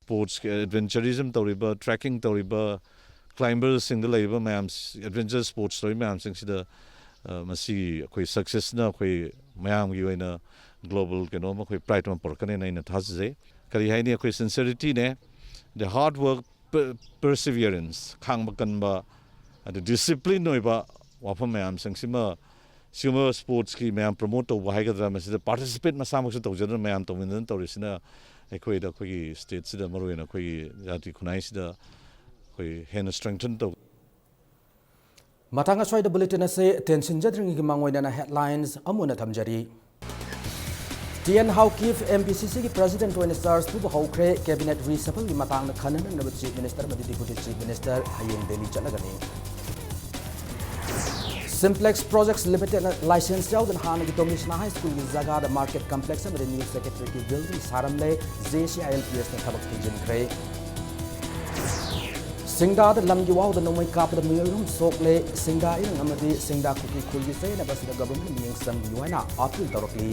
Sports, adventurism ꯇꯧꯔꯤꯕ, trekking ꯇꯧꯔꯤꯕ, climber ꯁꯤꯡꯗ ꯂꯩꯔꯤꯕ ꯃꯌꯥꯝ, adventure sports ꯇꯧꯔꯤꯕ ꯃꯌꯥꯝꯁꯤꯡꯁꯤꯗ, ꯑ, ꯃꯁꯤ ꯑꯩꯈꯣꯏ success ꯅ ꯑꯩꯈꯣꯏ ꯃꯌꯥꯝꯒꯤ ꯑꯣꯏꯅ global ꯀꯩꯅꯣꯝ ꯑꯩꯈꯣꯏ pride ꯑꯃ ꯄꯨꯔꯛꯀꯅꯦꯅ ꯑꯩꯅ ꯊꯥꯖꯖꯩ꯫ ꯀꯔꯤ ꯍꯥꯏꯅꯤ, ꯑꯩꯈꯣꯏ sincerity ꯅꯦ, the hard work, per-, perseverance, ꯈꯥꯡꯕ ꯀꯟꯕ, ꯑꯗꯨ discipline ꯑꯣꯏꯕ ꯋꯥꯐꯝ ꯃꯌꯥꯝꯁꯤꯡꯁꯤꯃ, ꯁꯤꯒꯨꯝꯕ sports ꯀꯤ ꯃꯌꯥꯝ promote ꯇꯧꯕ ꯍꯥꯏꯒꯗ꯭ꯔꯥ, ꯃꯁꯤꯗ participate ꯃꯁꯥꯃꯛꯁꯨ ꯇꯧꯖꯗꯨꯅ ꯃꯌꯥꯝ ꯇꯧꯃꯤꯟꯅꯗꯅ ꯇꯧꯔꯤꯁꯤꯅ ꯑꯩꯈꯣꯏꯗ, ꯑꯩꯈꯣꯏꯒꯤ state ꯁꯤꯗ, ꯃꯔꯨꯑꯣꯏꯅ ꯑꯩꯈꯣꯏꯒꯤ ꯖꯥꯇꯤ ꯈꯨꯟꯅꯥꯏꯁꯤꯗ ꯑꯩꯈꯣꯏ ꯍꯦꯟꯅ strengthen ꯇꯧ꯫ ꯃꯊꯪ ꯑꯁ꯭ꯋꯥꯏꯗ bulletin ꯑꯁꯤ ꯇꯦꯟꯁꯤꯟꯖꯗ꯭ꯔꯤꯉꯩꯒꯤ ꯃꯥꯡꯑꯣꯏꯅꯅ headlines ꯑꯃꯨꯛ ꯍꯟꯅ ꯊꯝꯖꯔꯤ꯫ T N Haokip M P C C ꯒꯤ president ꯑꯣꯏꯅ charge ꯄꯨꯕ ꯍꯧꯈ꯭ꯔꯦ꯫ Cabinet reshuffle ꯒꯤ ꯃꯇꯥꯡꯗ ꯈꯟꯅꯅꯅꯕ Chief Minister ꯑꯃꯗꯤ Deputy Chief Minister ꯍꯌꯦꯡ ꯗꯦꯜꯂꯤ ꯆꯠꯂꯒꯅꯤ꯫ Simplex Projects Limited ꯅ license ꯌꯥꯎꯗꯅ ꯍꯥꯟꯅꯒꯤ ꯇꯣꯃꯤꯁꯅꯥ High School ꯒꯤ ꯖꯒꯥꯗ market complex ꯑꯃꯗꯤ new secretariat ꯀꯤ building ꯁꯥꯔꯝꯂꯦ꯫ J C I L P S ꯅ ꯊꯕꯛ ꯊꯤꯡꯖꯤꯟꯈ꯭ꯔꯦ꯫ ꯁꯤꯡꯗꯥꯗ ꯂꯝꯒꯤ ꯋꯥꯍꯧꯗ ꯅꯣꯡꯃꯩ ꯀꯥꯞꯄꯗ ꯃꯤꯑꯣꯏ ꯑꯍꯨꯝ ꯁꯣꯛꯂꯦ꯫ ꯁꯤꯡꯗꯥ ꯏꯔꯪ ꯑꯃꯗꯤ ꯁꯤꯡꯗꯥ ꯀꯨꯀꯤ ꯈꯨꯜꯒꯤ ꯆꯌꯦꯠꯅꯕ ꯑꯁꯤꯗ government ꯃꯤꯠꯌꯦꯡ ꯆꯪꯕꯤꯌꯨ ꯍꯥꯏꯅ appeal ꯇꯧꯔꯛꯂꯤ꯫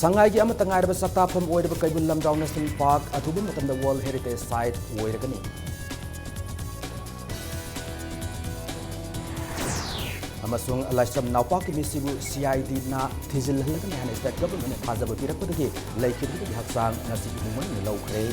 ꯁꯉꯥꯏꯒꯤ ꯑꯃꯠꯇ ꯉꯥꯏꯔꯕ ꯆꯥꯛꯇꯥꯐꯝ ꯑꯣꯏꯔꯕ ꯀꯩꯕꯨꯜ ꯂꯝꯖꯥꯎ National Park ꯑꯊꯨꯕ ꯃꯇꯝꯗ World Heritage Site ꯑꯣꯏꯔꯒꯅꯤ꯫ ꯑꯃꯁꯨꯡ ꯂꯥꯏꯁ꯭ꯔꯝ ꯅꯥꯎꯄꯥꯛꯀꯤ ꯃꯤꯁꯤꯕꯨ C I D ꯅ ꯊꯤꯖꯤꯜꯍꯜꯂꯒꯅꯤ ꯍꯥꯏꯅ state government ꯅ ꯊꯥꯖꯕ ꯄꯤꯔꯛꯄꯗꯒꯤ ꯂꯩꯈꯤꯗ꯭ꯔꯕꯒꯤ ꯍꯛꯆꯥꯡ ꯉꯁꯤ ꯏꯃꯨꯡ ꯃꯅꯨꯡꯅ ꯂꯧꯈ꯭ꯔꯦ꯫